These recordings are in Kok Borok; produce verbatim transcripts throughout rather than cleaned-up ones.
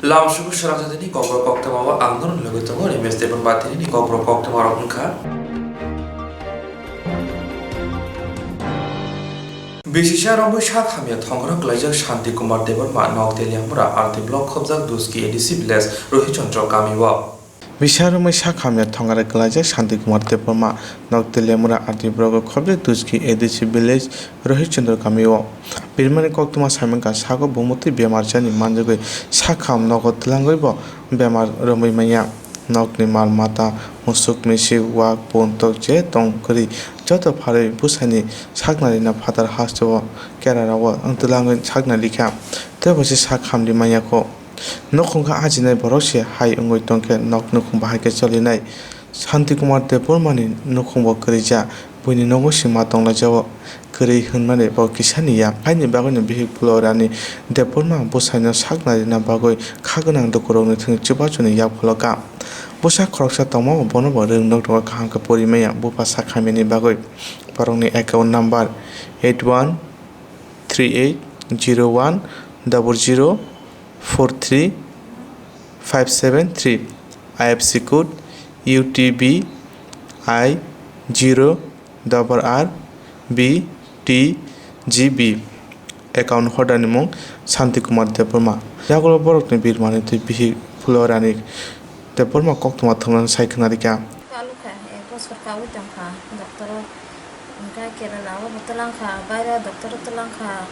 Lamsuku srangjaknini kokborok koktwmao ang norokni logi tongo, Remes Debbarma. Tinini kokborok koktwmarok wngkha. Bisisa romwi sak hamya thongora kwlaijak Shanti Kumar Debbarma, nok Teliamura, R T block khobjak Duski A D C village, Rohichandra kamio. Bisisa romwi sak hamya thongora kwlaijak Shanti Kumar Debbarma, nok Teliamura, R T block khobjak Duski A D C village, Rohichandra kamio. Birmani koktwma saimankha, sago bumutwi bemar jani manjagwi sakham nogo twlangwibo bemar romwi manya. Nokni mal mata, musuk misik, wak, puntok je tong kwrwi joto pharwi bwsani saknarina phatar hasteo kerarao twlangwi saknarikha, teibo se sak hamri manyakho. Nukhung khe ajinai borok se hai wngwi tongkhe nok nukhung bahai khe cholinai. Shanti Kumar Debbarmani nukhungbo kwrwija, buini nogo se ma tonglaijao. Kwrwi hwnmani bo kisani ya. Haini bagwino bihik Phulo Rani Debbarma bwsaino sakna rina bagwi kha gwnang dukurokni thani chubachuni yak phulokha. Bwsa khoroksa tongmao bonobo rwng nok rogo kaham khe pori maya bupha sak hamyani bagwi. Borokni account number eight one three eight zero one double zero four three five seven three, I F S C code U T B I zero double R B T G B. Account holder ni mung Shanti Kumar Debbarma. Yagulo borokni birmani twi bihik Phulo Rani Debbarma koktwma thumnani sai khwnarikha. Kalu kha, ek bosor kaui tongkha, doctor o hwnkhe Kerala o bo twlang kha, baire o doctor o twlang kha,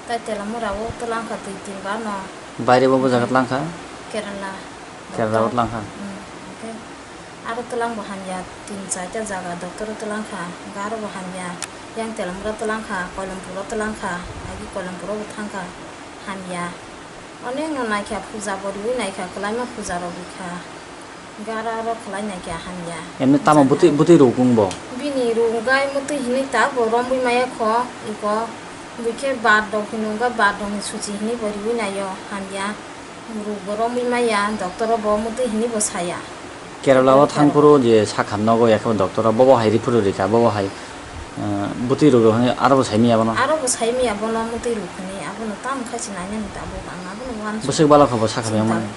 tai Telamura o twlang kha, twi tin bar no. Baire bo bo jaga twlang kha? Kerala. Kerala o twlang kha? Hmm, hwnkhe aro twlang bo hamya, tin charta jaga doctor o twlang kha, hwnkhe aro bo hamya, yang Telamura twlang kha, Koilampur o twlang kha, agi Koilampur o bo thang kha, hamya. Onek no naikha, puja bo riui naikha, kwlaima puja rok rikha. Gara rok khlai naikha hamya. Emni tamo bwtwi, bwtwi rok wng bo? Bini rok wngkha mutwi hinwi ta bo romwi maya kho, iko bwkhe bad rok hinwi wngkha, bad rok ni suchi hinwi bo riui naio hamya. Rok bo romwi maya, doctor o bo mutwi hinwi bo saya. Kerala o thang phuru je sakham nogo ya khe doctor o bobo hai ri phuru rikha, bobo hai, eh, bwtwi rok rok hinwi aro bo sai maya bono? Aro bo sai maya bono mutwi rok hinwi, abono tamo khai se nainani tabuk ang abono uansuk. Bwswk bala kho bo sakham yang mani?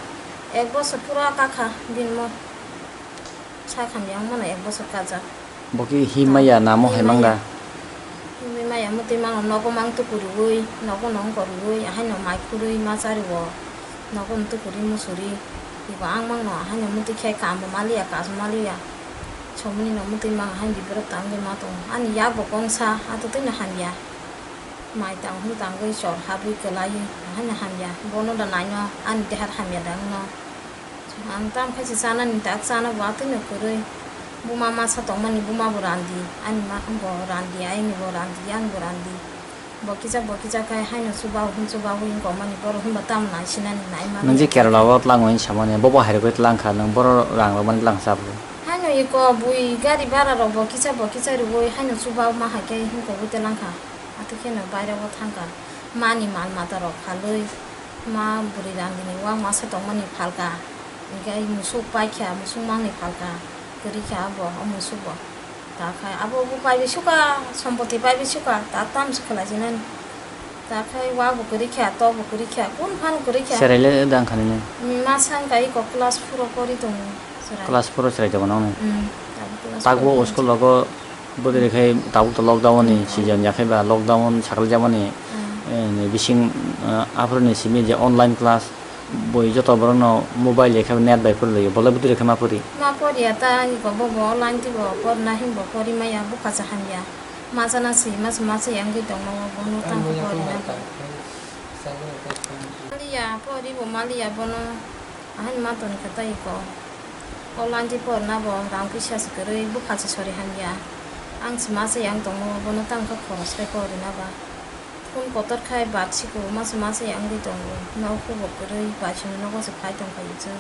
Ek bosor pura kakha bini mo. Sakham yang mano ek bosor kajak. Bo khe him maya namo hai mangda? Himwi maya mutwi mano nogo mang tukuriui, nogo nong koriui, ahaino mai khurui ma chariwo, nogo tukuri musuri. Ibo ang mangno ahaino mutwi khe kambo maliya, kajbo maliya. Somoni no mutwi mang ahaino biborok tangwi ma tongo. Ani yak bo kongsa, ato twino hamya. Mai tang hwn tangwi chor habwi kwlaiwi ahaino hamya. Bono da naino ani dehar hamya da wngno. Ang tamo khe se chanani tak chana bo atwino kwrwi. Buma masa tongmani buma bo randi, ani ma bo randi, ayni bo randi, yang bo randi. Bo kisa bo kisa khai haino chuba hwn chuba hwn kongmani borok hwnba tamo naisinani naimani. Nwng je Kerala o tlang hwn samani, bobo hai rwgwi tlang kha, nwng boro rang rwmani tlang cha bo. Haino iko bui gari bara rok bo kisa bo kisa rwui haino chuba ma hai khe hwn kogwi tlang kha. Atwi kheno baire o thang kha. Mani mal mata rok phalwi ma bwrwi randini uang masa tongmani phalka, hwnkhe musuk paikha, musuk mangni phalka, kwrwi kha abo o musuk bo. Ta kha abo bo paibi sukha, sompoti paibi sukha, ta tamsi khlai sinani. Ta khe uang bo kwrwi kha, tok bo kwrwi kha, kun phano kwrwi kha. Cherai le dang kha nini? Masa wngkha iko class four o pori tongo. Class four o chwrai tongo nokni? Hmm, tabuk class four o. School rogo bwdwrwi khai tabuk to lockdown ni season ya khai ba lockdown sakal jamani, hmm, eh, ni bising, eh, aphuru ni simi je online class boi joto borok no mobile ya khai net bai phuru lai bolai bwdwrwi khai ma phuri. Ma poriya ta ani ko bo bo online ti bo porna hin bo pori maya bukha cha hamya. Ma chana si ma si ma si yang gwi tong ma bo no tang pori na. Maliya pori bo maliya bono. Ahaini ma toni kha tei ko. O lanti porna bo rang puisa se kwrwi bupha se sori hamya. Ang se ma se yang tongo, bono tang kha khoros khai porina ba. Phone kotor khai bat siko ma se ma se yang di tongo. Nok hubo kwrwi bai sini nogo se phai tong kha ichu.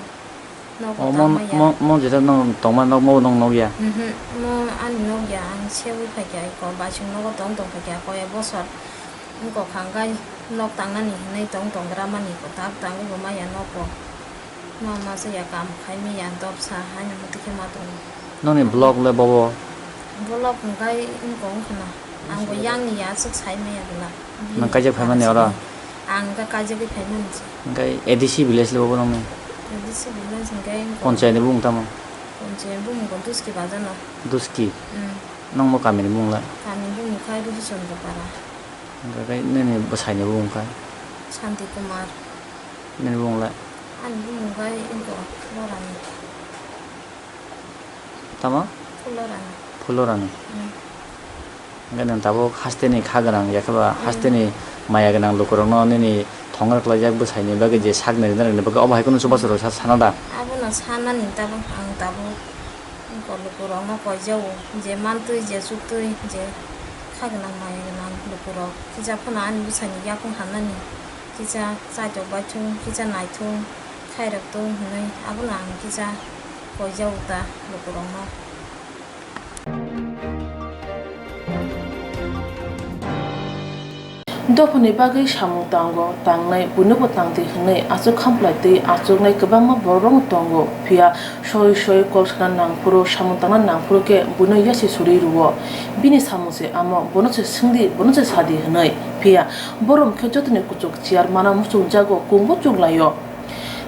Nogo. O, tang mo, maya. Mo, mo jeta nong tongma nok mo nong nokya? Mhm, mo ani nokya, ang sewi phaikya iko bai sini nogo tong tong phaikya koya bosor. Wngkok hangkai nok tangnani hinwi tong tong gra mani kwtal tangwi bo maya nogo. Ma masa ya kam khai maya dopsa haino muti khe ma tongo. Nokni block le bobo? Block hwnkhe wngkok wngkhana. Ang bo yang ni ya aswk sai maya bwla. Nang kaijak phaimani oro? Ang khe kaijagwi phaimani se. Hwnkhe A D C village le bo nokni? A D C village hwnkhe Panchayat ni bumung tamo? Panchayat bumung bo Duski bazar no. Duski? Hmm. Nokmo kami ni bumung le? Kami bumung khai Rudu Chandra Para. Hwnkhe khe nini bwsai ni bumung khai? Shanti Kumar. Nini bumung le? Ani bumung khai Inko Lorani. Tamo? Phulorani. Phulorani. Hmm. Hwnkhe nwng tabuk hasteni kha gwnang, yakhe ba Hmm. hasteni maya gwnang lukurokno nini thongor khlaijak bwsaini bagwi je sakni rwna rwni bagwi obo hai kheno chubachu rwsa sana da? Abono sanani tabuk ang tabuk lukurokno koijago, je mantwi je chuktwi je kha gwnang maya gwnang lukurok kisa phano ani bwsaini yakung hamnani kisa chaitok baithung kisa naithung khairok tung hwnwi abono ang kisa koijago ta lukurokno. Dophani bagwi samung tango, tangnai buinobo tangdi hwnwi achuk khamplai twi achuknai kwbangma bororokno tongo, phiya soi soi kok sana nangphuru, samung tangna nangphuru khe buino yasi suri rwo. Bini samung se amo, bono se swngdi, bono se sadi hwnwi, phiya borok khe jotoni kuchuk chair mana muchungjago, kungbo chuklaio.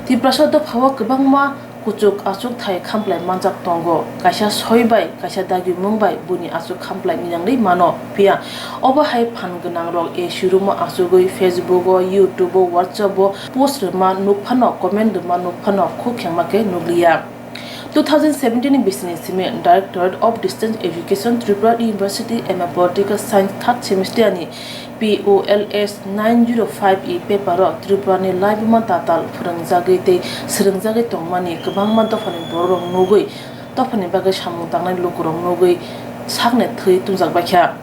Tiprasa dophao kwbangma kuchuk achukthai khamplai manjak tongo, kaisa soi bai, kaisa dagimung bai buini achuk khamplai ninangri mano, phiya obo hai phan gwnangrok A C room-o achugwi Facebook-o, YouTube-o, WhatsApp-o post rwma nuk phano, comment rwma nuk phano khuk khengma khe nukliya. Two thousand seventeen ni bisingni simi Directorate of Distance Education, Tripura University, M A Political Science, third semester ni P O L S nine zero five E paper-o Tripurani laibuma tatal phwrwngjagwi tei swrwngjagwi tongmani kwbangma dophani bororok nugwi, dophani bagwi samung tangnai lukurok nugwi sakni thwi tungjakbaikha.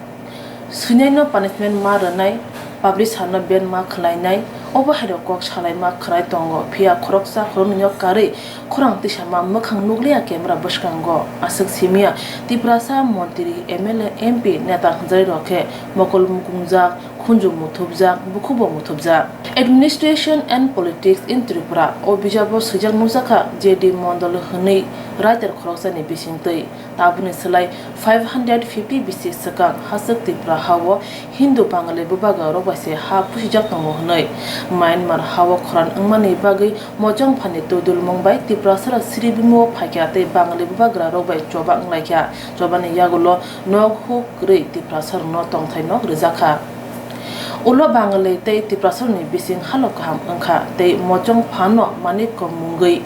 Swinaino punishment ma rwnai, publisherno ban ma khwlainai, obo haino kok salaima khwnai tongo, phiya khoroksa khoroknwino karwi khorang tisama mwkhang nukliya camera bwskango. Aswk simiya Tiprasa montri, M L A, M P, neta hwnjakrok khe mokol mukungjak, khunju muthubjak, bukhubo muthubjak. Administration and Politics in Tripura o bijabo swijak nukjakha J D Mondol hwnwi writer khoroksani bisingtwi. Tabukni slai five hundred fifty bisi swkang hachwk Tripura ha-o Hindu Bangali bubagrarok bai se ha pusijak tongo hwnwi. Myanmar ha-o khorang wngmani bagwi Mojong phani twi dulmung bai Tiprasarok siribimung-o phaikha tei Bangali bubagrarok bai choba wnglaikha. Chobani yagulo nok huk kwrwi Tiprasarokno tongthai nok rwjakha. Ulo Bangali tei Tiprasarokni bising halo kaham wngkha tei Mojong phano manik kom mungwi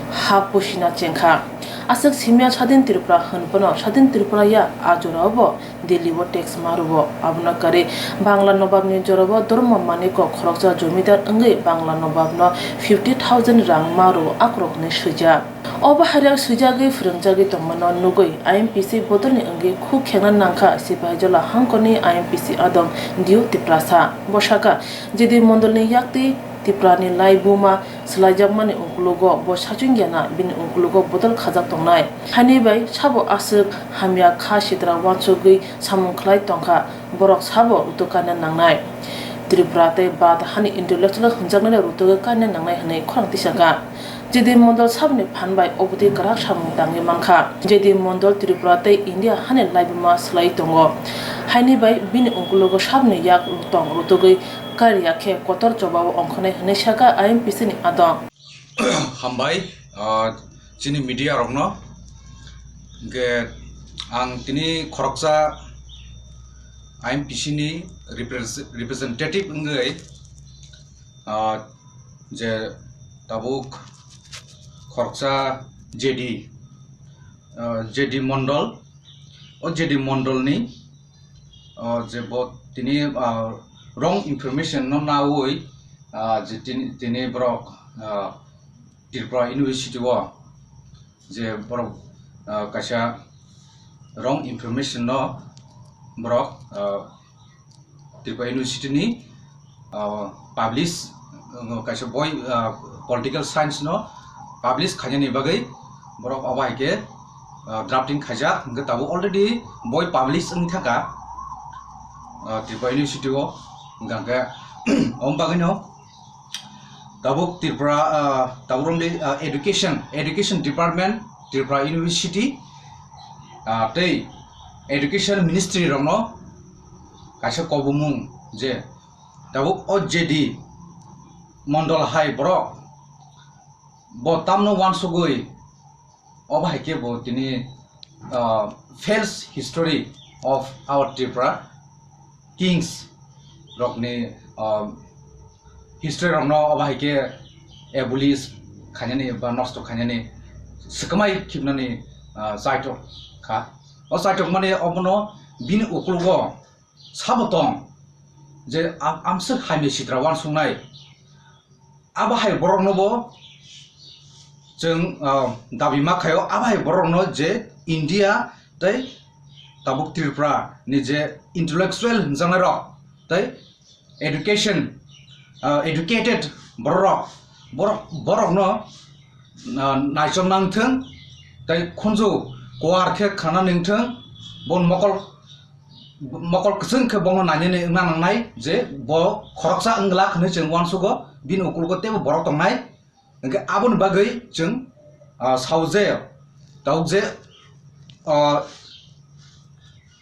ha pusina chengkha. Aswk simiya Sadin Tripura hwn phano Sadin Tripura ya, a jorao bo Delhi-o tax ma rwo. Abono kwrwi Bangla nobabni jorao Dharma Maniko khoroksa jomidar wngwi Bangla nobabno fifty thousand rang ma rwo akhorok hwnwi swijak. Obo hairok swijagwi phwrwngjagwi tongmano nugwi I M P C bodolni wngwi khuk khengna nangkha Sipahijola hangkorni I M P C adong Diu Tiprasa. Bo sakha, J D Mondolni yaktwi Tiprani laibuma swlaijakmani ukulugo bo sachungyana bini ukulugo bodol khajak tongnai. Haini bai sabo aswk hamya kha sitra uansugwi samung khlai tongkha, borok sabo rutuk kaina nangnai. Tripura tei Bharat hani intellectual hwnjaknairok rutugwi kaina nangnai hwnwi khorang tisakha. J D Mondol saboni phan bai obotwi kwrak samung tangwi mankha. J D Mondol Tripura tei India hani laibuma swlaiwi tongo. Haini bai bini ukulugo saboni yak tong rutugwi kariya khe kotor chobao ongkhornai hwnwi sakha I M P C ni adong. Hambai, ah, chini media rokno. Hwnkhe ang tini khoroksa I M P C ni repres-, representative wngwi, ah, je tabuk khoroksa J D, ah, J D Mondol, o J D Mondolni, ah, je bo tini, ah, wrong information no nawi, ah, je tini, tini borok, ah, Tripura University o je borok, ah, kaisa wrong information no borok, ah, Tripura University ni, ah, publish, ah, kaisa boi, ah, political science no publish khainani bagwi borok obo hai khe, ah, drafting khaijak, hwnkhe tabuk already boi publish wngwi thangkha, ah, Tripura University o, hwnkhe omo bagwino tabuk Tripura, ah, tabuk romdi, ah, education, education department, Tripura University, ah, tei education ministry rokno kaisa kobomung je tabuk o J D Mondol hai borok bo tamno wansugwi, obo hai khe bo tini, ah, false history of our Tripura kings rokni, ah, history rokno obo hai khe abolish khainani ba nosto khainani swkmai khibnani, ah, chaitok kha. O chaitok mani obono bini uklogo sabo tong je am-, amswk hamya sitra wansuknai. Abo hai borokno bo chwng, ah, dabi ma khaio, abo hai borokno je India tei tabuk Tripura ni je intellectual hwnjaknai rok tei education, ah, educated borok, borok, borokno, ah, naichomna wngthwng tei khunju kuar khe khana ningthwng, bon mokol mokol kwchwng khe bono nainani wngna nangnai je bo khoroksa wng glak hwnwi chwng uansugo, bini ukologo teibo borok tongnai. Hwnkhe aboni bagwi chwng, ah, sao je, tabuk je, ah,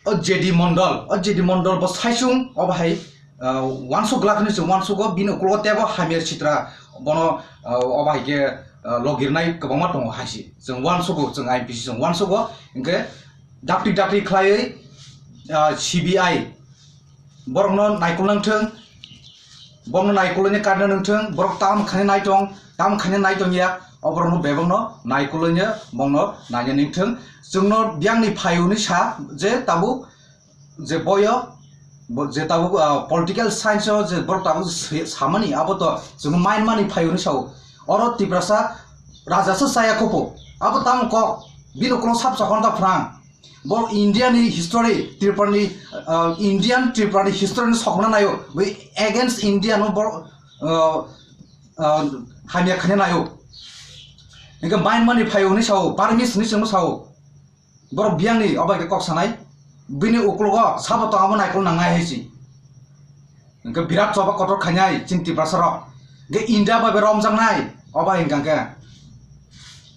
o J D Mondol, o J D Mondol bo saichung obo hai, ah, uansuk glak hwnwi chwng uansugo, bini ukologo teibo hamya sitra bono, ah, obo hai khe, ah, logirnai kwbangma tongo hai se. Chwng uansugo, chwng I P C chwng uansugo, hwnkhe dakti dakti khlaiwi, ah, C B I borokno naikolna wngthwng, borokno naikolna karna wngthwng, borok tam khaina naitong, tam khaina naitong ya, o borokno bebakno naikolna borokno naina wngthwng. Chwngno biyangni phaiyungni sa je tabuk je boyo, bo-, je tabuk, ah, political science o je borok tabuk se-, samani abo to chwngno mind mani phaiyungni sao. Oro Tiprasa raja se chaya khopo, abo tamo kok, bini ukulung sap chakon ta phrang. Bo India ni history, Tripura ni, ah, Indian Tripura ni history ni sokna nayo. Bo against India no bo, ah, ah, hamya khanya nayo. Hingke mind mani phayo ni sao, Burmese ni chwngno sao. Borok biyang ni obo khe kok sanai. Bini uklogo sabo tong abo naikol nangnai hai si. Hingke birat choba kotor khainai chini Tiprasa rok. Hingke India bai bai romjaknai obo hingka khe.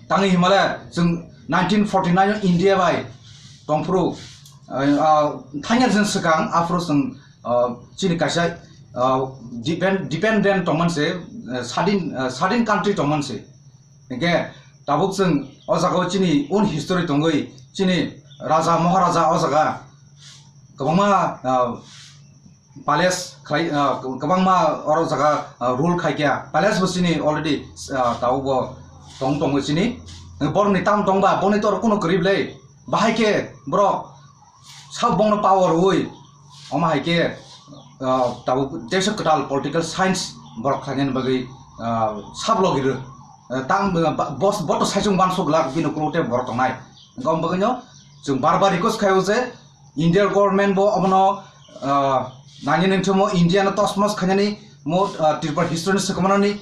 Tangwi himale chwng nineteen forty nine o India bai tongphuru, ah, ah, thangya jwn swkang aphuru chwng, ah, chini kaisa, ah, depend-, dependent tongmani se, eh, sadin, eh, sadin country tongmani se. Hingke tabuk chwng o jaga o chini own history tongwi chini raja maharaja o jaga kwbangma, ah, palace khlai, ah, kwbangma oro jaga, ah, rule khai kha. Palace bo chini already, ah, tabuk bo tong tongo chini. Borokni tam tongba, boni tor kuno kwrwi bwle. Bahai khe borok sabo bongno power rwui, omo hai khe, ah, tabuk teisa kwtal political science borok khlainani bagwi, ah, sabo logi rw. Ah, tam, ah, ba-, bos-, boto saichung bansuk glak bini ukuluk tei borok tongnai. Hwnkhe omo bagwino chwng bar bar request khaio je India government bo omono, ah, nangya nengthamo India no tosmos khainani mo, ah, Tripura history no swkangmani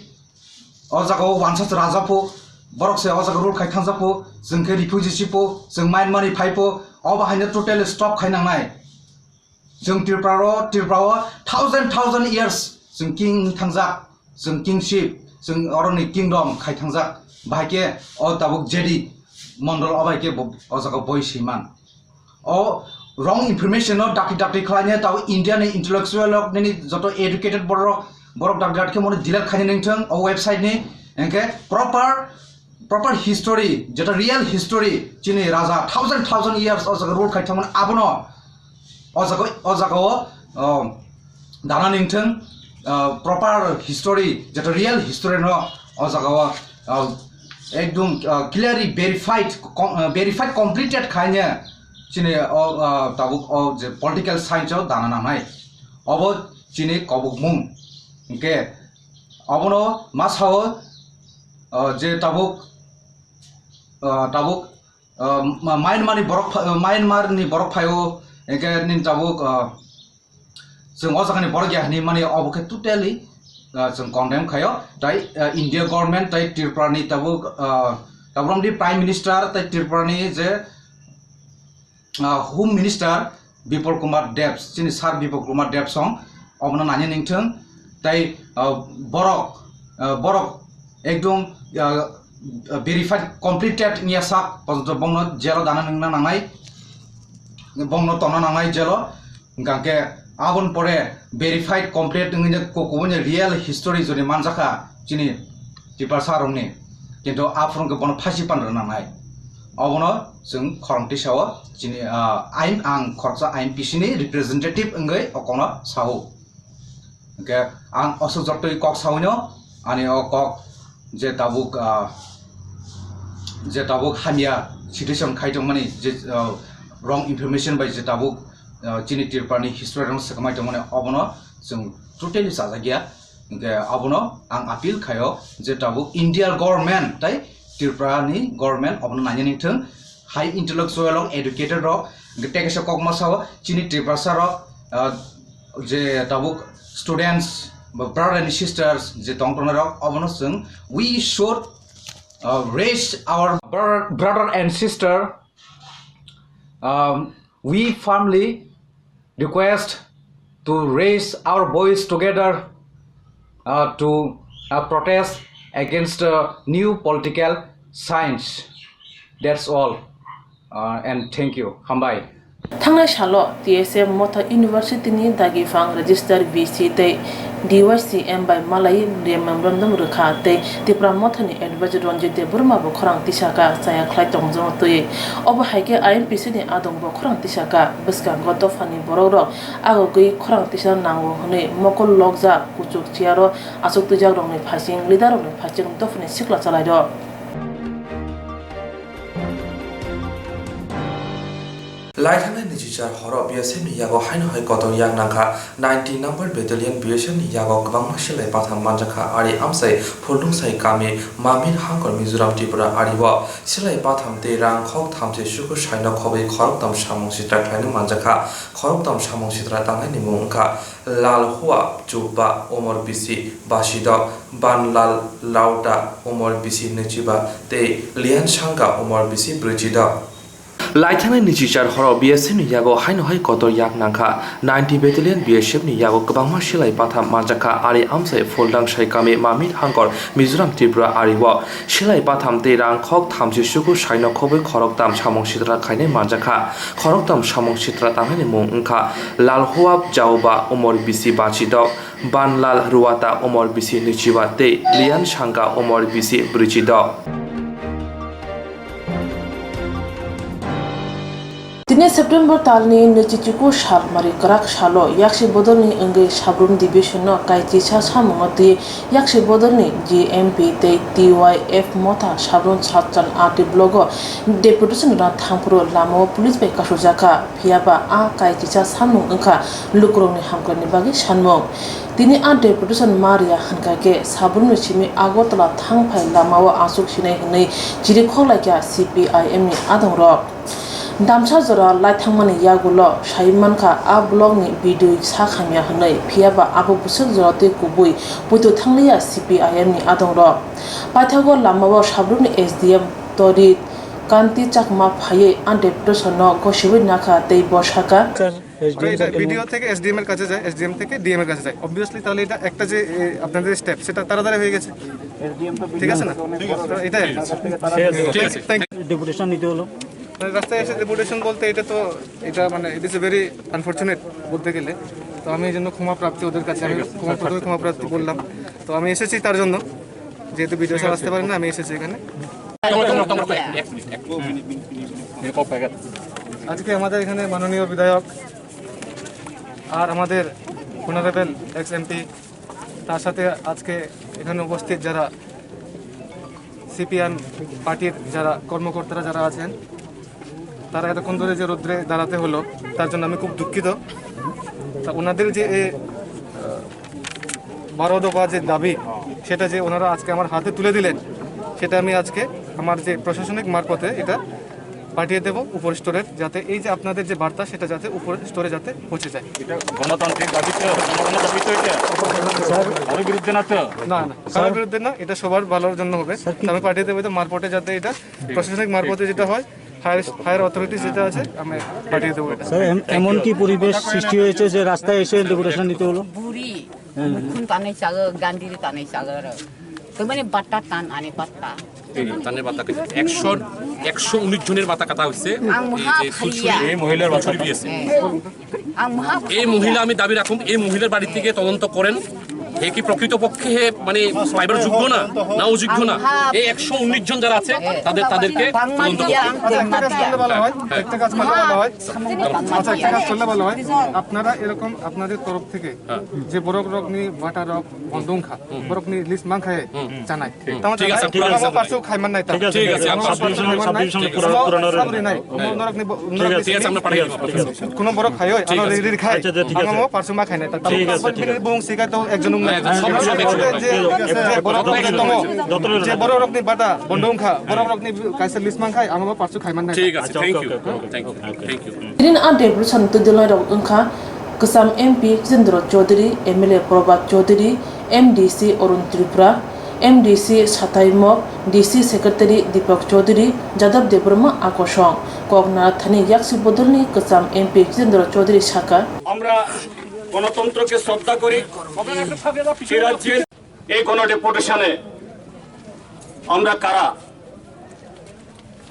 o jaga o wansa se raja pho, borok se o jaga rule khai thangja pho, chwng khe refugee si pho, chwng mind mani phai pho, obo haino totally stop khai nangnai. Chwng Tripura ro, Tripura o thousand thousand years chwng king thangjak. Chwng kingship, chwng oroni kingdom khai thangjak, bahai khe o tabuk J D Mondol o bai khe bo-, o jaga boi swiman. O wrong information no dakti dakti khlainai tabuk India ni intellectual rok nini joto educated borok, borok dakti dakti khe mono delete khainai nengthwng o website ni, hwnkhe proper, proper history, jeta real history, chini raja thousand thousand years o jaga rule khai thangmani abono o jaga, o jaga o, o, dana nengthwng, o, proper history, jeta real history no o jaga o, o, ekdom, o, clearly verified, com-, o, verified completed khaine chini o, o, tabuk o je political science o dana nangnai. Obo chini kobokmung. Hwnkhe obono ma sao, o, je tabuk, o, tabuk, o, ma-, Myanmar ni borok pha-, Myanmar ni borok phaio, hwnkhe nini tabuk, o, chwng o jaga ni borok ya hinwi mani obo khe totally, o, chwng condemn khaio. Tai, o, India government tai Tripura ni tabuk, o, tabuk ni Prime Minister tai Tripura ni je, ah, Home Minister Bipol Kumar Deb, chini Sir Bipol Kumar Deb song, obono nanya nengthwng, tai, ah, borok, ah, borok ekdom, ah, verified, completed wngya sak, pojonto bongno jail o dana nengna nangnai, bongno tongna nangnai jail o, hwnkha khe Aboni pore verified, complete wngwi no ko-, kubuni real history jodi manjakha chini Tiprasa rokni, kintu aphuru khe bono phasi pan rwna nai. Obono chwng khorang tisao chini, ah, ain, ang khoroksa I M P C ni representative wngwi o kokno sao. Hwnkhe ang oso jotoi kok sawi no, ani o kok je tabuk, ah, je tabuk hamya situation khai tongmani, je, ah, wrong information bai je tabuk, ah, chini Tripura ni history rok swkangmai tongmani, obono chwng totally chajakya. Hwnkhe abono ang appeal khaio je tabuk India government tai Tripura ni government obono nainani thwng, high intellectual rok, educated rok, hwnkhe tei kaisa kokma sao chini Tiprasa rok, ah, je tabuk students ba brother and sisters je tong tongnai rok, obono chwng, we should, uh, raise our bro-, brother and sister. Um, we firmly request to raise our voice together, uh, to, uh, protest against, uh, new political science. That's all. Uh, and thank you. Hambai. Thangnai salo T S F Motha University ni dagi phang register V C tei D Y C M bai malai memorandum rwkha tei Tipra Motha ni advisor Ranjit Debbarma bo khorang tisaka chaya khlai tongjakno twi. Obo hai khe I M P C ni adong bo khorang tisaka bwskango dopha ni borok rok agogwi khorang tisa nango hwnwi mokol lokjak kuchuk chair o achuk twijak rokni phaising leader rokni phaising dopha ni sikla chalai rok. Laithangnai niji char horo B S F ni yago haino hai kotor yak nangkha. Ninety number battalion B S F ni yago kwbangma silai patham manjakha, ari amsai Phuldungsai kami Mamit Hangkor Mizoram Tripura ari o silai patham tei rang khok thamchi suku saino khobwi khoroktham samung sitra khlaina manjakha. Khoroktham samung sitra tangnaini mung wngkha Lal Hua Chubba, umor bisi basi dok, Banlal Lauta, umor bisi nwichiba, tei Lian Sangha, umor bisi brwichi dok. Laithangnai niji char horo B S F ni yago haino hai kotor yak nangkha. Ninety Battalion B S F ni yago kwbangma silai patham manjakha, ari amsai Phuldungsai kami Mamit Hangkor Mizoram Tripura ari o silai patham tei rang khok thamchi suku saino khobwi khoroktham samung sitra khainai manjakha. Khoroktham samung sitra tangnaini mung wngkha Lal Hua Chubba, umor bisi basi dok, Banlal Ruata, umor bisi nwichiba, tei Lian Sangha, umor bisi brwichi dok. Tini September talni nwichichuku salmari kwrak salo yaksi bodolni wngwi Sabrum division no kaichisa samungo twi yaksi bodolni G M P tei T Y F Motha Sabrum Satchan R T block o deputation rwna thangphuru lamao police bai kasukjakha, phiyaba a kaichisa samung wngkha lukurokni hamkrai ni bagwi sanmung. Tini a deputation ma riya hwnkha khe Sabrumni simi Agartala thangphai lamao achuk sinai hwnwi chiri khoklaikha C P I M ni adongrok. Damsa jora laithangmani yagulo sai mankha a block ni B D O sak hamya hwnwi, phiyaba abo bwswk jora tei kubui poito thangliya C P I M ni adongrok. Paithago lamao Sabrumni S D M Torit Kanti Chakma phaiwi a deputation no gosiwi nakha tei bo sakha. Sir, SDM sir, এমন বিডিও থেকে এসডিএম এর কাছে যায়, এসডিএম থেকে ডিএম এর কাছে যায়। অবভিয়াসলি তাহলে এটা একটা যে, এ, আপনাদের স্টেপ, সেটা তাড়াতাড়ি হয়ে গেছে। ঠিক আছে না? তো এটাই আর কি। ঠিক আছে, থ্যাংক ইউ। ডেপুটেশন নিতে হলো। মানে রাস্তায় এসে ডেপুটেশন বলতে এটা তো, এটা মানে, it is a very unfortunate বলতে গেলে। তো আমি এই জন্য ক্ষমা প্রার্থী ওদের কাছে, আমি ক্ষমা, প্রথমে ক্ষমা প্রার্থী বললাম। তো আমি এসেছি তার জন্য, যেহেতু বিডিও স্যার আসতে পারেন না, আমি এসেছি এখানে। আজকে আমাদের এখানে মাননীয় বিধায়ক আর আমাদের অনারেবল এক্স এমপি, তার সাথে আজকে এখানে উপস্থিত যারা সিপিএম পার্টির যারা কর্মকর্তারা যারা আছেন, তারা এতক্ষণ ধরে যে রোদ্রে দাঁড়াতে হলো, তার জন্য আমি খুব দুঃখিত। তা ওনাদের যে এই, আহ, বারো দফা যে দাবি, সেটা যে ওনারা আজকে আমার হাতে তুলে দিলেন, সেটা আমি আজকে আমার যে প্রশাসনিক মারফতে এটা পাঠিয়ে দেব উপর স্তরের, যাতে এই যে আপনাদের যে বার্তা, সেটা যাতে উপর স্তরে যাতে পৌঁছে যায়। এটা গণতান্ত্রিক দাবি তো, জনগণের দাবি তো এটা। কারোর বিরুদ্ধে না তো? না, না, কারোর বিরুদ্ধে না, এটা সবার ভালোর জন্য হবে। স্যার, কি তো আমি পাঠিয়ে দেবো এটা মারফতে, যাতে এটা প্রশাসনিক মারফতে যেটা হয়, হায়ার, হায়ার অথরিটি যেটা আছে, আমি পাঠিয়ে দেবো এটা। স্যার, এম-, এমন কি পরিবেশ সৃষ্টি হয়েছে যে রাস্তায় এসে ডেপুটেশন নিতে হলো? বুড়ি, মুখুন তানে চাগো, গান্ধীর তানে চাগো, আর তো মানে বাট্টা টান আনে বাট্টা। এই টানের বাতা কাটা, একশো, একশো উনিশ জনের বাতা কাটা হয়েছে। আং এই যে মহা ফুলছড়ি, ফালিয়া। এই মহিলার বাতা। ফুলছড়ি বিএসএ। হ্যাঁ। এই মহিলা, আমি দাবি রাখুন, এই মহিলার বাড়ি থেকে তদন্ত করেন। এ কি প্রকৃতপক্ষে হে মানে পাইবার যোগ্য না, না অযোগ্য না? এই একশো উনিশ জন যারা আছে, তাদের, তাদেরকে তদন্ত করতে হবে। আচ্ছা, একটা কাজ করলে ভালো হয়, একটা কাজ করলে ভালো হয়। আচ্ছা, একটা কাজ করলে ভালো হয়। আপনারা এরকম আপনাদের তরফ থেকে যে বরক রকনি বাটা রক বন্দুংখা, বরকনি লিস্ট মাংখায় জানাই। ঠিক আছে, ঠিক আছে। ঠিক আছে, আমরা পাঠাই দেব। কোনো বড় খাই হয়, আমরা রেডি খাই। আচ্ছা, আচ্ছা, ঠিক আছে। আমরা পার্সু মা খাই না। ঠিক আছে, ঠিক আছে। বুং সিকা তো একজন উম, হ্যাঁ, হ্যাঁ, সব, সব, সব, সব, যে, সব, যে বড় রকম যে বড় রকম বাটা, বন্ডং খা, বড় রকম কাইসা লিসমাং খাই, আমরা পার্সু খাই মানে। ঠিক আছে, আচ্ছা, thank you, okay, okay, okay, thank you, okay, thank you। Rin a deputation twi dwlai rok wngkha Kwcham M P Jitendra Chaudhary, M L A Prabhat Chaudhary, M D C Arun Tripura, M D C Satai Mok, D C Secretary Deepak Chaudhary, Jadab Debbarma Akosong. Kok narathani yaksi bodolni Kwcham M P Jitendra Chaudhary sakha. আমরা গণতন্ত্রকে শ্রদ্ধা করি। এ রাজ্যের এই গণডেপুটেশনে আমরা কারা?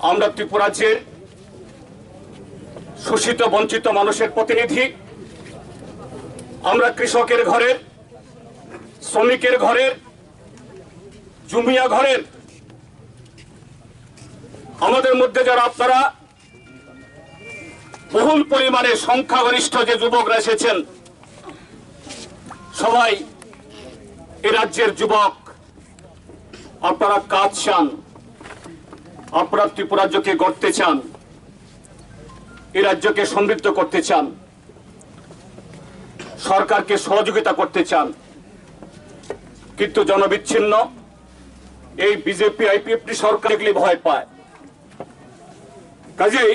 আমরা ত্রিপুরাজ্যের শোষিত বঞ্চিত মানুষের প্রতিনিধি। আমরা কৃষকের ঘরের, শ্রমিকের ঘরের, জুমিয়া ঘরের। আমাদের মধ্যে যারা আপনারা বহুল পরিমাণে সংখ্যাগরিষ্ঠ যে যুবকরা এসেছেন, সবাই এ রাজ্যের যুবক। আপনারা কাজ চান, আপনারা ত্রিপুরা রাজ্যকে গড়তে চান, এই রাজ্যকে সমৃদ্ধ করতে চান, সরকারকে সহযোগিতা করতে চান, কিন্তু জনবিচ্ছিন্ন এই বিজেপি আইপিএফটি সরকার দেখলে ভয় পায়। কাজেই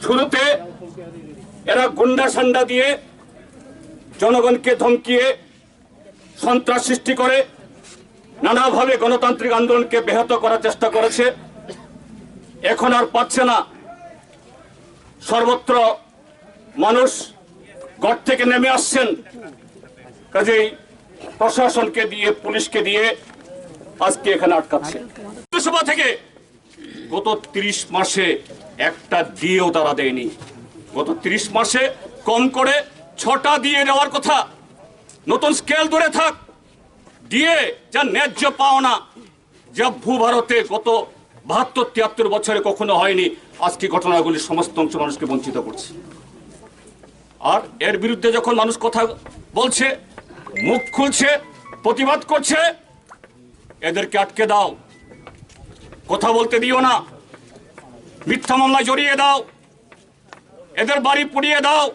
শুরুতে এরা গুন্ডা সান্ডা দিয়ে জনগণকে ধমকিয়ে সন্ত্রাস সৃষ্টি করে নানাভাবে গণতান্ত্রিক আন্দোলনকে ব্যাহত করার চেষ্টা করেছে। এখন আর পাচ্ছে না, সর্বত্র মানুষ ঘর থেকে নেমে আসছেন। কাজেই প্রশাসনকে দিয়ে, পুলিশকে দিয়ে আজকে এখানে আটকাচ্ছে। মন্ত্রিসভা থেকে গত তিরিশ মাসে একটা ডিএও তারা দেয়নি। গত তিরিশ মাসে কম করে ছটা ডিএ দেওয়ার কথা। নতুন স্কেল ধরে থাক, ডিএ যা ন্যায্য পাওনা, যা ভূভারতে গত বাহাত্তর তিয়াত্তর বছরে কখনো হয়নি, আজকে ঘটনাগুলি সমস্ত অংশ মানুষকে বঞ্চিত করছে। আর এর বিরুদ্ধে যখন মানুষ কথা বলছে, মুখ খুলছে, প্রতিবাদ করছে, এদেরকে আটকে দাও, কথা বলতে দিও না, মিথ্যা মামলায় জড়িয়ে দাও, এদের বাড়ি পুড়িয়ে দাও।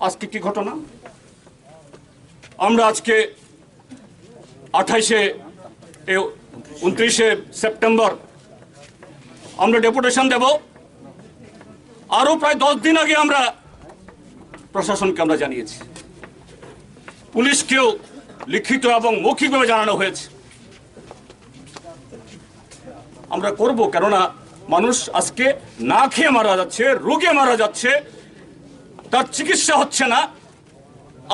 আজকে কি ঘটনা? আমরা আজকে আঠাইশে, এ, ঊনত্রিশে সেপ্টেম্বর আমরা ডেপুটেশন দেব। আরো প্রায় দশ দিন আগে আমরা প্রশাসনকে আমরা জানিয়েছি, পুলিশকেও লিখিত এবং মৌখিকভাবে জানানো হয়েছে। আমরা করব, কেননা মানুষ আজকে না খেয়ে মারা যাচ্ছে, রোগে মারা যাচ্ছে, তার চিকিৎসা হচ্ছে না।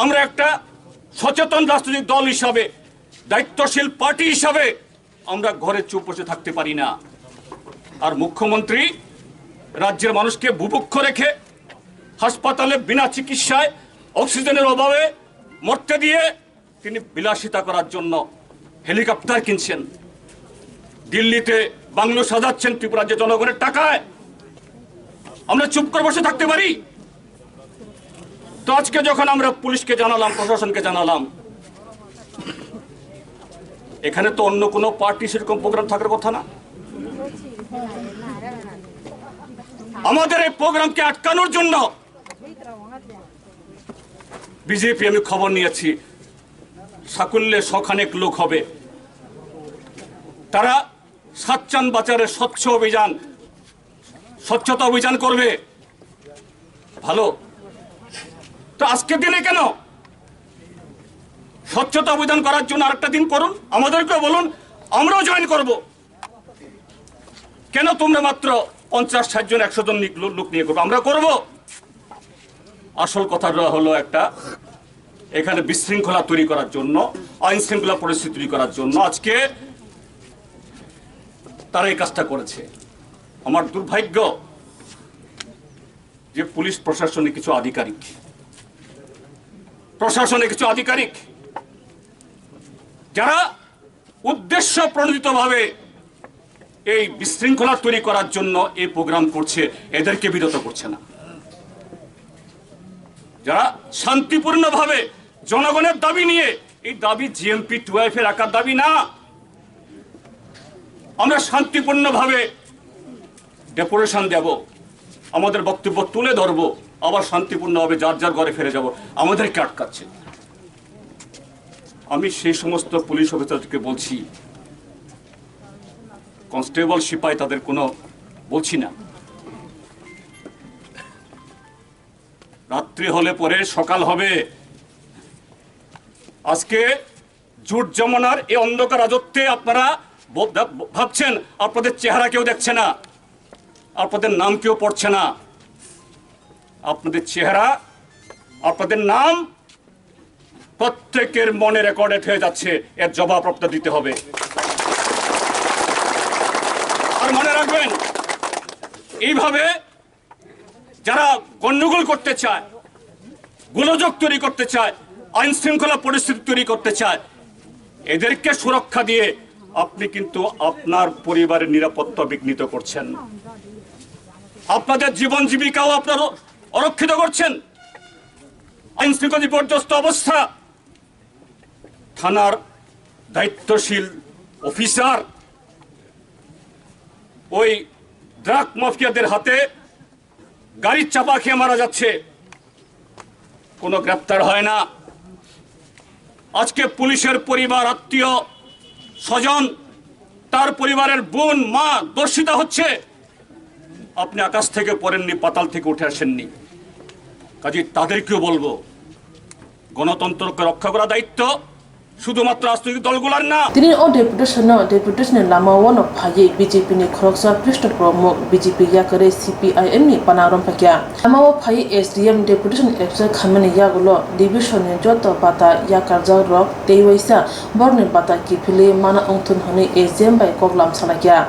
আমরা একটা সচেতন রাজনৈতিক দল হিসাবে, দায়িত্বশীল পার্টি হিসাবে আমরা ঘরে চুপ বসে থাকতে পারি না। আর মুখ্যমন্ত্রী রাজ্যের মানুষকে বুভুক্ষ রেখে হাসপাতালে বিনা চিকিৎসায় অক্সিজেনের অভাবে মরতে দিয়ে তিনি বিলাসিতা করার জন্য হেলিকপ্টার কিনছেন, দিল্লিতে বাংলো সাজাচ্ছেন ত্রিপুরা রাজ্যের জনগণের টাকায়। আমরা চুপ করে বসে থাকতে পারি? তো আজকে যখন আমরা পুলিশকে জানালাম, প্রশাসনকে জানালাম, এখানে তো অন্য কোনো পার্টি সেরকম প্রোগ্রাম থাকার কথা না। আমাদের এই প্রোগ্রামকে আটকানোর জন্য বিজেপি, আমি খবর নিয়েছি, সাকুল্যে শখানেক লোক হবে, তারা সাতচান বাজারে স্বচ্ছ অভিযান, স্বচ্ছতা অভিযান করবে। ভালো, তো আজকের দিনে কেন? স্বচ্ছতা অভিযান করার জন্য আরেকটা দিন করুন, আমাদেরকেও বলুন, আমরাও জয়েন করব। কেন তোমরা মাত্র পঞ্চাশ ষাট জন, একশো জন নি-, লো-, লোক নিয়ে করবে? আমরা করব। আসল কথাটা হলো একটা, এখানে বিশৃঙ্খলা তৈরি করার জন্য, আইন শৃঙ্খলা পরিস্থিতি তৈরি করার জন্য আজকে তারা এই কাজটা করেছে। আমার দুর্ভাগ্য, যে পুলিশ প্রশাসনে কিছু আধিকারিক, প্রশাসনে কিছু আধিকারিক যারা উদ্দেশ্য প্রণোদিতভাবে এই বিশৃঙ্খলা তৈরি করার জন্য এই প্রোগ্রাম করছে, এদেরকে বিরত করছে না। যারা শান্তিপূর্ণভাবে জনগণের দাবি নিয়ে, এই দাবি জিএমপি টুয়েলভে রাখার দাবি না, আমরা শান্তিপূর্ণভাবে ডেপুটেশন দেব, আমাদের বক্তব্য তুলে ধরবো, আবার শান্তিপূর্ণভাবে যার যার ঘরে ফিরে যাব। আমাদেরকে আটকাচ্ছে। আমি সেই সমস্ত পুলিশ অফিসারকে বলছি, কনস্টেবল, সিপাই, তাদের কোনো বলছি না। রাত্রি হলে পরে সকাল হবে। আজকে জুট জমানার এই অন্ধকার রাজত্বে আপনারা ব-, ভাব-, ভাবছেন আপনাদের চেহারা কেউ দেখছে না, আপনাদের নাম কেউ পড়ছে না। আপনাদের চেহারা, আপনাদের নাম প্রত্যেকের মনে রেকর্ডেড হয়ে যাচ্ছে। এর জবাব আপনাদের দিতে হবে। আর মনে রাখবেন, এইভাবে যারা গণ্ডগোল করতে চায়, গোলযোগ তৈরি করতে চায়, আইন শৃঙ্খলা পরিস্থিতি তৈরি করতে চায়, এদেরকে সুরক্ষা দিয়ে আপনি কিন্তু আপনার পরিবারের নিরাপত্তা বিঘ্নিত করছেন। আপনাদের জীবন জীবিকাও আপনারা অরক্ষিত করছেন। আইন শৃঙ্খলা বিপর্যস্ত অবস্থা, থানার দায়িত্বশীল অফিসার ওই ড্রাগ মাফিয়াদের হাতে গাড়ির চাপা খেয়ে মারা যাচ্ছে, কোনো গ্রেপ্তার হয় না। আজকে পুলিশের পরিবার, আত্মীয় স্বজন, তার পরিবারের বোন, মা ধর্ষিতা হচ্ছে। আপনি আকাশ থেকে পড়েননি, পাতাল থেকে উঠে আসেননি। কাজেই তাদেরকেও বলবো, গণতন্ত্রকে রক্ষা করা দায়িত্ব শুধুমাত্র রাজনৈতিক দলগুলোর না। Tini o deputation no, deputation ni lama o no phaiwi B J P ni khoroksa Krishna Promuk, B J P yakarwi C P I M ni panang rompakya. Lama o phaiwi S D M deputation absent khaimani yagulo division ni joto bata yakarjak rok tei waisa borokni bata kiphilwi mana wngthun hwnwi S D M bai koklam salakya.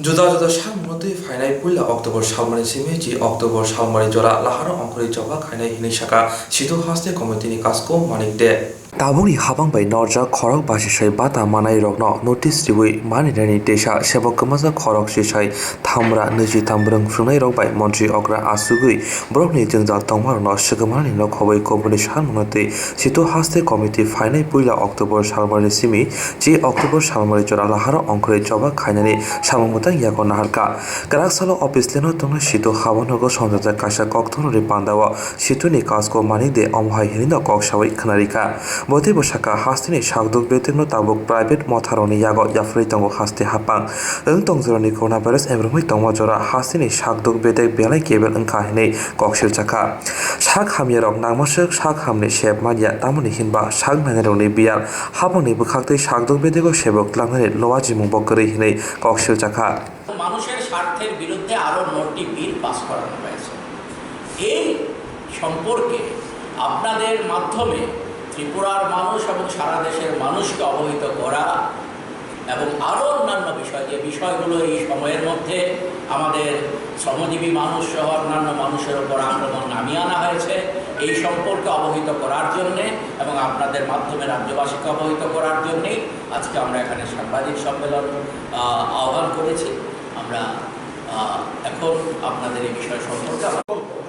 Juda juda sakmano twi phainai puila October salmani simi chi October salmani jora laharo ongkhorwi choba khainai hinwi saka Situ haste committee ni kasko Manik de. Tabukni habang bai norjak khorok basisai bata manai rokno notice riwi maninani teisa sebok kwmajak khorok sisai thamra nwichi thambrwng phwrwngnairok bai montri okra asugwi borokni jwngjal tongmarokno swkangmarokno khobwi kubuni salmano twi Situ haste committee phainai puila October salmani simi chi October salmani jora laharo ongkhorwi choba khainani samung mwtang yago naharkha. Kwrak salo office lino tongnai Situ habonogo songjak kaisa kokthorni pandao Situni kasko Manik de omo hai hinwino kok sawi khwnarikha. Bo teibo saka hasteni sakduk bedekno tabuk private motharokni yago yapharwi tongo haste hapang. Wng tong jorani coronavirus emrwngwi tongma jora hasteni sakduk bedek belai kebel wngkha hinwi kok silchakha. Sak hamyarok nangmaswk sak hamni sep manya, tamoni hinba sak nainarokni biyal hapangni bwkhaktwi sakduk bedego sebok twlangnani loa jimungbo kwrwi hinwi kok silchakha. মানুষের স্বার্থের বিরুদ্ধে আরও নটি bill pass করানো হয়েছে। এই সম্পর্কে আপনাদের মাধ্যমে ত্রিপুরার মানুষ এবং সারা দেশের মানুষকে অবহিত করা এবং আরও অন্যান্য বিষয়, যে বিষয়গুলো এই সময়ের মধ্যে আমাদের শ্রমজীবী মানুষ সহ অন্যান্য মানুষের উপর আক্রমণ নামিয়ে আনা হয়েছে, এই সম্পর্কে অবহিত করার জন্যে এবং আপনাদের মাধ্যমে রাজ্যবাসীকে অবহিত করার জন্যেই আজকে আমরা এখানে সাংবাদিক সম্মেলন, আহ, আহ্বান করেছি। আমরা, আহ, এখন আপনাদের এই বিষয় সম্পর্কে আমরা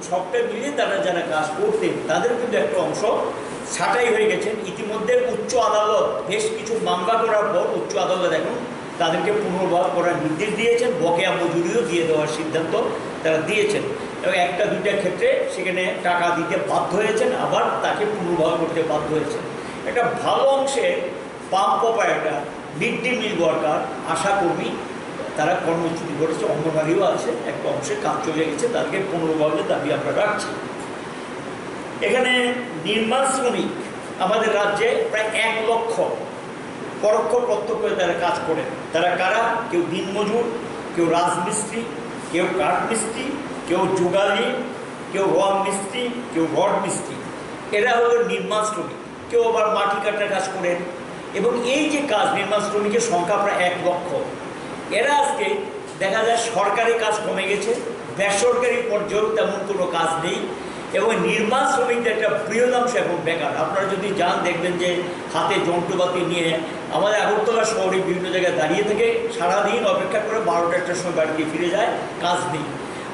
সবটা মিলিয়ে তারা যারা কাজ করতেন, তাদের কিন্তু একটা অংশ ছাঁটাই হয়ে গেছেন। ইতিমধ্যে উচ্চ আদালত বেশ কিছু মামলা করার পর উচ্চ আদালত এখন তাদেরকে পুনর্বহাল করার নির্দেশ দিয়েছেন, বকেয়া মজুরিও দিয়ে দেওয়ার সিদ্ধান্ত তারা দিয়েছেন। এবং একটা দুইটা ক্ষেত্রে সেখানে টাকা দিতে বাধ্য হয়েছেন, আবার তাকে পুনর্বহাল করতে বাধ্য হয়েছেন। একটা ভালো অংশে pump operator, mid day meal worker, ASHA কর্মী, তারা কর্মচ্যুতি ঘটেছে, অঙ্গনওয়াড়িও আছে, একটা অংশে কাজ চলে গেছে, তাদেরকে পুনর্বহালের দাবি আমরা রাখছি। এখানে নির্মাণ শ্রমিক আমাদের রাজ্যে প্রায় এক লক্ষ পরোক্ষ প্রত্যক্ষ তারা কাজ করে। তারা কারা? কেউ দিনমজুর, কেউ রাজমিস্ত্রি, কেউ কাঠমিস্ত্রি, কেউ জুগালি, কেউ রং মিস্ত্রি, কেউ রড মিস্ত্রি। এরা হলো নির্মাণ শ্রমিক। কেউ আবার মাটি কাটার কাজ করেন। এবং এই যে কাজ, নির্মাণ শ্রমিকের সংখ্যা প্রায় এক লক্ষ। এরা আজকে দেখা যায় সরকারি কাজ কমে গেছে, বেসরকারি পর্যায়েও তেমন কোনো কাজ নেই এবং নির্মাণ শ্রমিকদের একটা বৃহৎ অংশ এখন বেকার। আপনারা যদি যান, দেখবেন যে হাতে যন্ত্রপাতি নিয়ে আমাদের আগরতলা শহরে বিভিন্ন জায়গায় দাঁড়িয়ে থেকে সারাদিন অপেক্ষা করে বারোটা একটার সময় বাড়িতে ফিরে যায়, কাজ নেই।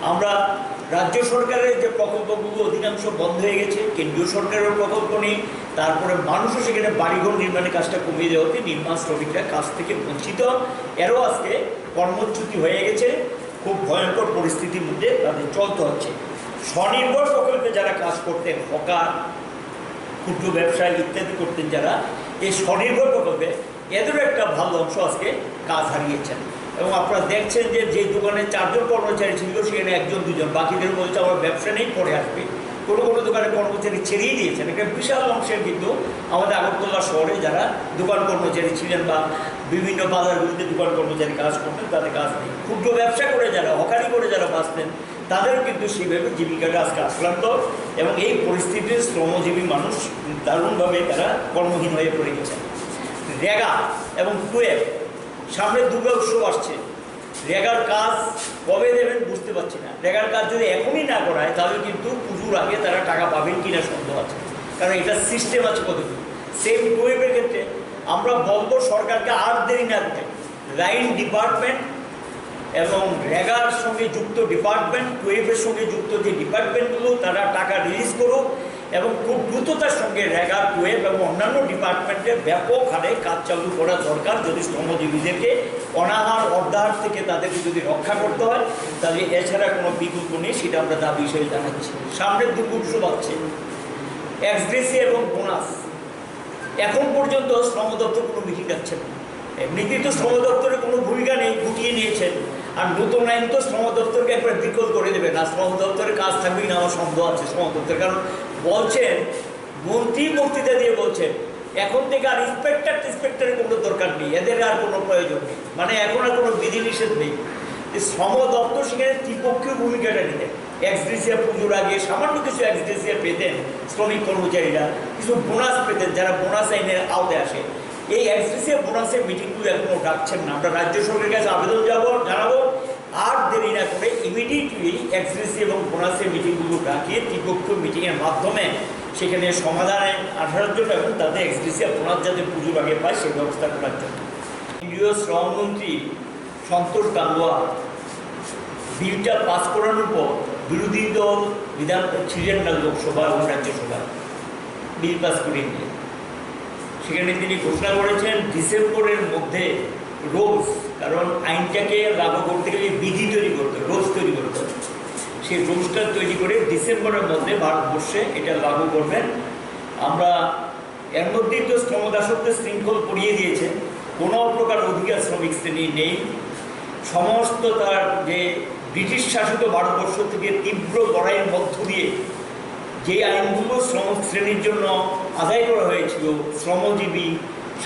আমরা রাজ্য সরকারের যে প্রকল্পগুলো অধিকাংশ বন্ধ হয়ে গেছে, কেন্দ্রীয় সরকারের প্রকল্প নেই, তারপরে মানুষও সেখানে বাড়িঘর নির্মাণের কাজটা কমিয়ে দেওয়াতে নির্মাণ শ্রমিকরা কাজ থেকে বঞ্চিত। এরও আজকে কর্মচ্যুতি হয়ে গেছে, খুব ভয়ঙ্কর পরিস্থিতির মধ্যে তাদের চলতে হচ্ছে। স্বনির্ভর প্রকল্পে যারা কাজ করতেন, হকার, ক্ষুদ্র ব্যবসায়ী ইত্যাদি করতেন যারা, এই স্বনির্ভর প্রকল্পে এদেরও একটা ভালো অংশ আজকে কাজ হারিয়েছেন। এবং আপনারা দেখছেন যে, যে দোকানে চারজন কর্মচারী ছিল, সেখানে একজন দুজন, বাকিদের বলছে, "আমার ব্যবসা নেই, পরে আসবে।" কোনো কোনো দোকানে কর্মচারী ছেড়েই দিয়েছেন। একটা বিশাল অংশের কিন্তু আমাদের আগরতলা শহরে যারা দোকান কর্মচারী ছিলেন বা বিভিন্ন বাজারগুলিতে দোকান কর্মচারী কাজ করতেন, তাদের কাজ নেই। ক্ষুদ্র ব্যবসা করে যারা, হকারি করে যারা বাঁচতেন, তাদেরও কিন্তু সেইভাবে জীবিকাটা আজকে আক্রান্ত এবং এই পরিস্থিতিতে শ্রমজীবী মানুষ দারুণভাবে তারা কর্মহীন হয়ে পড়ে গেছেন। রেগা এবং টুয়েলভ, সামনে দুর্গা উৎসব আসছে, রেগার কাজ কবে দেবেন বুঝতে পারছি না। রেগার কাজ যদি এখনই না করায়, তাহলে কিন্তু পুজোর আগে তারা টাকা পাবেন কিনা সন্দেহ আছে, কারণ এটা সিস্টেম আছে কতটুকু। সেম টুয়েলভের ক্ষেত্রে আমরা বলবো সরকারকে আর দেরি না করে লাইন ডিপার্টমেন্ট এবং রেগার সঙ্গে যুক্ত ডিপার্টমেন্ট, টুয়েলভের সঙ্গে যুক্ত যে ডিপার্টমেন্টগুলো, তারা টাকা রিলিজ করুক এবং খুব দ্রুততার সঙ্গে রেগা, টুয়েলভ এবং অন্যান্য ডিপার্টমেন্টের ব্যাপক হারে কাজ চালু করা দরকার। যদি শ্রমজীবীদেরকে অনাহার, অর্ধাহার থেকে তাদেরকে যদি রক্ষা করতে হয়, তাহলে এছাড়া কোনো বিকল্প নেই, সেটা আমরা দাবি হিসেবে জানাচ্ছি। সামনের দুর্গোৎসব আসছে, এক্সগ্রেসিয়া এবং বোনাস, এখন পর্যন্ত শ্রম দপ্তর কোনো মিটিং ডাকছে না। এমনিতেই তো শ্রম দপ্তরের কোনো ভূমিকা নেই, গুটিয়ে নিয়েছেন। আর নতুন আইন তো শ্রম দপ্তরকে একবার বিকল করে দেবে না, শ্রম দপ্তরের কাজ থাকবেই না, আমার সন্দেহ আছে শ্রম দপ্তর। কারণ বলছেন, মন্ত্রী বক্তৃতা দিয়ে বলছেন, এখন থেকে আর ইন্সপেক্টর টিন্সপেক্টরের কোনো দরকার নেই, এদের আর কোনো প্রয়োজন নেই, মানে এখন আর কোনো বিধিনিষেধ নেই। যে শ্রম দপ্তর সেখানে ত্রিপক্ষীয় ভূমিকাটা নিতে, এক্সগ্রেসিয়া পুজোর আগে সামান্য কিছু এক্সগ্রেসিয়া পেতেন শ্রমিক কর্মচারীরা, কিছু বোনাস পেতেন যারা বোনাস আইনের আওতায় আসে। এই এক্সগ্রেসিয়া বোনাসের মিটিংগুলো এখনো ডাকছেন না। আমরা রাজ্য সরকারের কাছে আবেদন যাব, জানাবো, আর দেরি না করে ইমিডিয়েটলি এক্সগ্রেসিয়া এবং বোনাসের মিটিংগুলো ডাকিয়ে ত্রিপক্ষীয় মিটিংয়ের মাধ্যমে সেখানে সমাধানে আসার জন্য এবং তাদের এক্সগ্রেসিয়া বোনাস যাতে পুজোর আগে পায়, সেই ব্যবস্থা করার জন্য। কেন্দ্রীয় শ্রমমন্ত্রী সন্তোষ গাঙ্গুয়া বিলটা পাস করানোর পর বিরোধী দল বিধান ছিলেন না লোকসভা এবং রাজ্যসভা বিল পাস করিয়ে দিয়ে। সেখানে তিনি ঘোষণা করেছেন ডিসেম্বরের মধ্যে রুলস, কারণ আইনটাকে লাগু করতে গেলে বিধি তৈরি করতে হবে, রুলস তৈরি করতে হবে। সেই রুলসটা তৈরি করে ডিসেম্বরের মধ্যে ভারতবর্ষে এটা লাগু করবেন। আমরা এর মধ্যেই তো শ্রম দাসত্বের শৃঙ্খল পড়িয়ে দিয়েছেন, কোনো প্রকার অধিকার শ্রমিক শ্রেণীর নেই। সমস্ত তার যে ব্রিটিশ শাসিত ভারতবর্ষ থেকে তীব্র লড়াইয়ের মধ্য দিয়ে যে আইনগুলো শ্রমিক শ্রেণীর জন্য আদায় করা হয়েছিল, শ্রমজীবী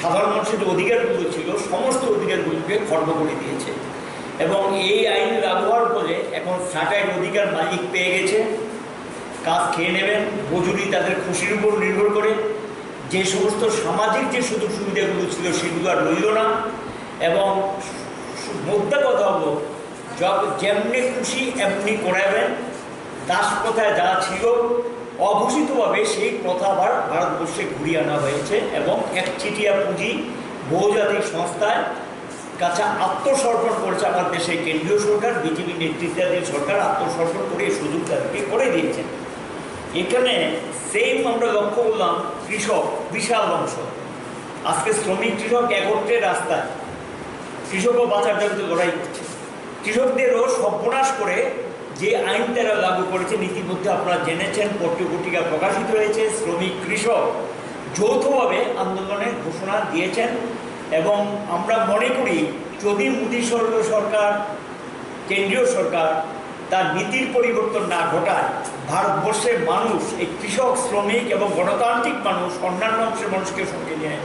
সাধারণ মানুষের যে অধিকারগুলো ছিল, সমস্ত অধিকারগুলোকে খর্ব করে দিয়েছে। এবং এই আইন লাগু হওয়ার ফলে এখন ছাঁটাইয়ের অধিকার মালিক পেয়ে গেছে, কাজ খেয়ে নেবেন, মজুরি তাদের খুশির উপর নির্ভর করে। যে সমস্ত সামাজিক যে সুযোগ সুবিধাগুলো ছিল, সেগুলো আর রইল না। এবং মোদ্দা কথা হলো, যত যেমনি খুশি এমনি করাবেন। দাস প্রথায় যা ছিল, অঘোষিতভাবে সেই প্রথা আবার ভারতবর্ষে ঘুরিয়ে আনা হয়েছে এবং একচেটিয়া পুঁজি বহুজাতিক সংস্থায় কাছে আত্মসমর্পণ করেছে আমার দেশের কেন্দ্রীয় সরকার, বিজেপি নেতৃত্বাধীন সরকার আত্মসমর্পণ করে এই সুযোগ তাদেরকে করে দিয়েছে। এখানে সেম আমরা লক্ষ্য করলাম কৃষক, বিশাল অংশ। আজকে শ্রমিক কৃষক একত্রে রাস্তায়, কৃষকও বাঁচার দাবিতে লড়াই করছে। কৃষকদেরও সর্বনাশ করে যে আইন তারা লাগু করেছেন, ইতিমধ্যে আপনারা জেনেছেন, পত্রপত্রিকা প্রকাশিত হয়েছে, শ্রমিক কৃষক যৌথভাবে আন্দোলনের ঘোষণা দিয়েছেন। এবং আমরা মনে করি, যদি মোদী সর-, সরকার, কেন্দ্রীয় সরকার তার নীতির পরিবর্তন না ঘটায়, ভারতবর্ষের মানুষ, এই কৃষক, শ্রমিক এবং গণতান্ত্রিক মানুষ, অন্যান্য অংশের মানুষকে সঙ্গে নিয়ে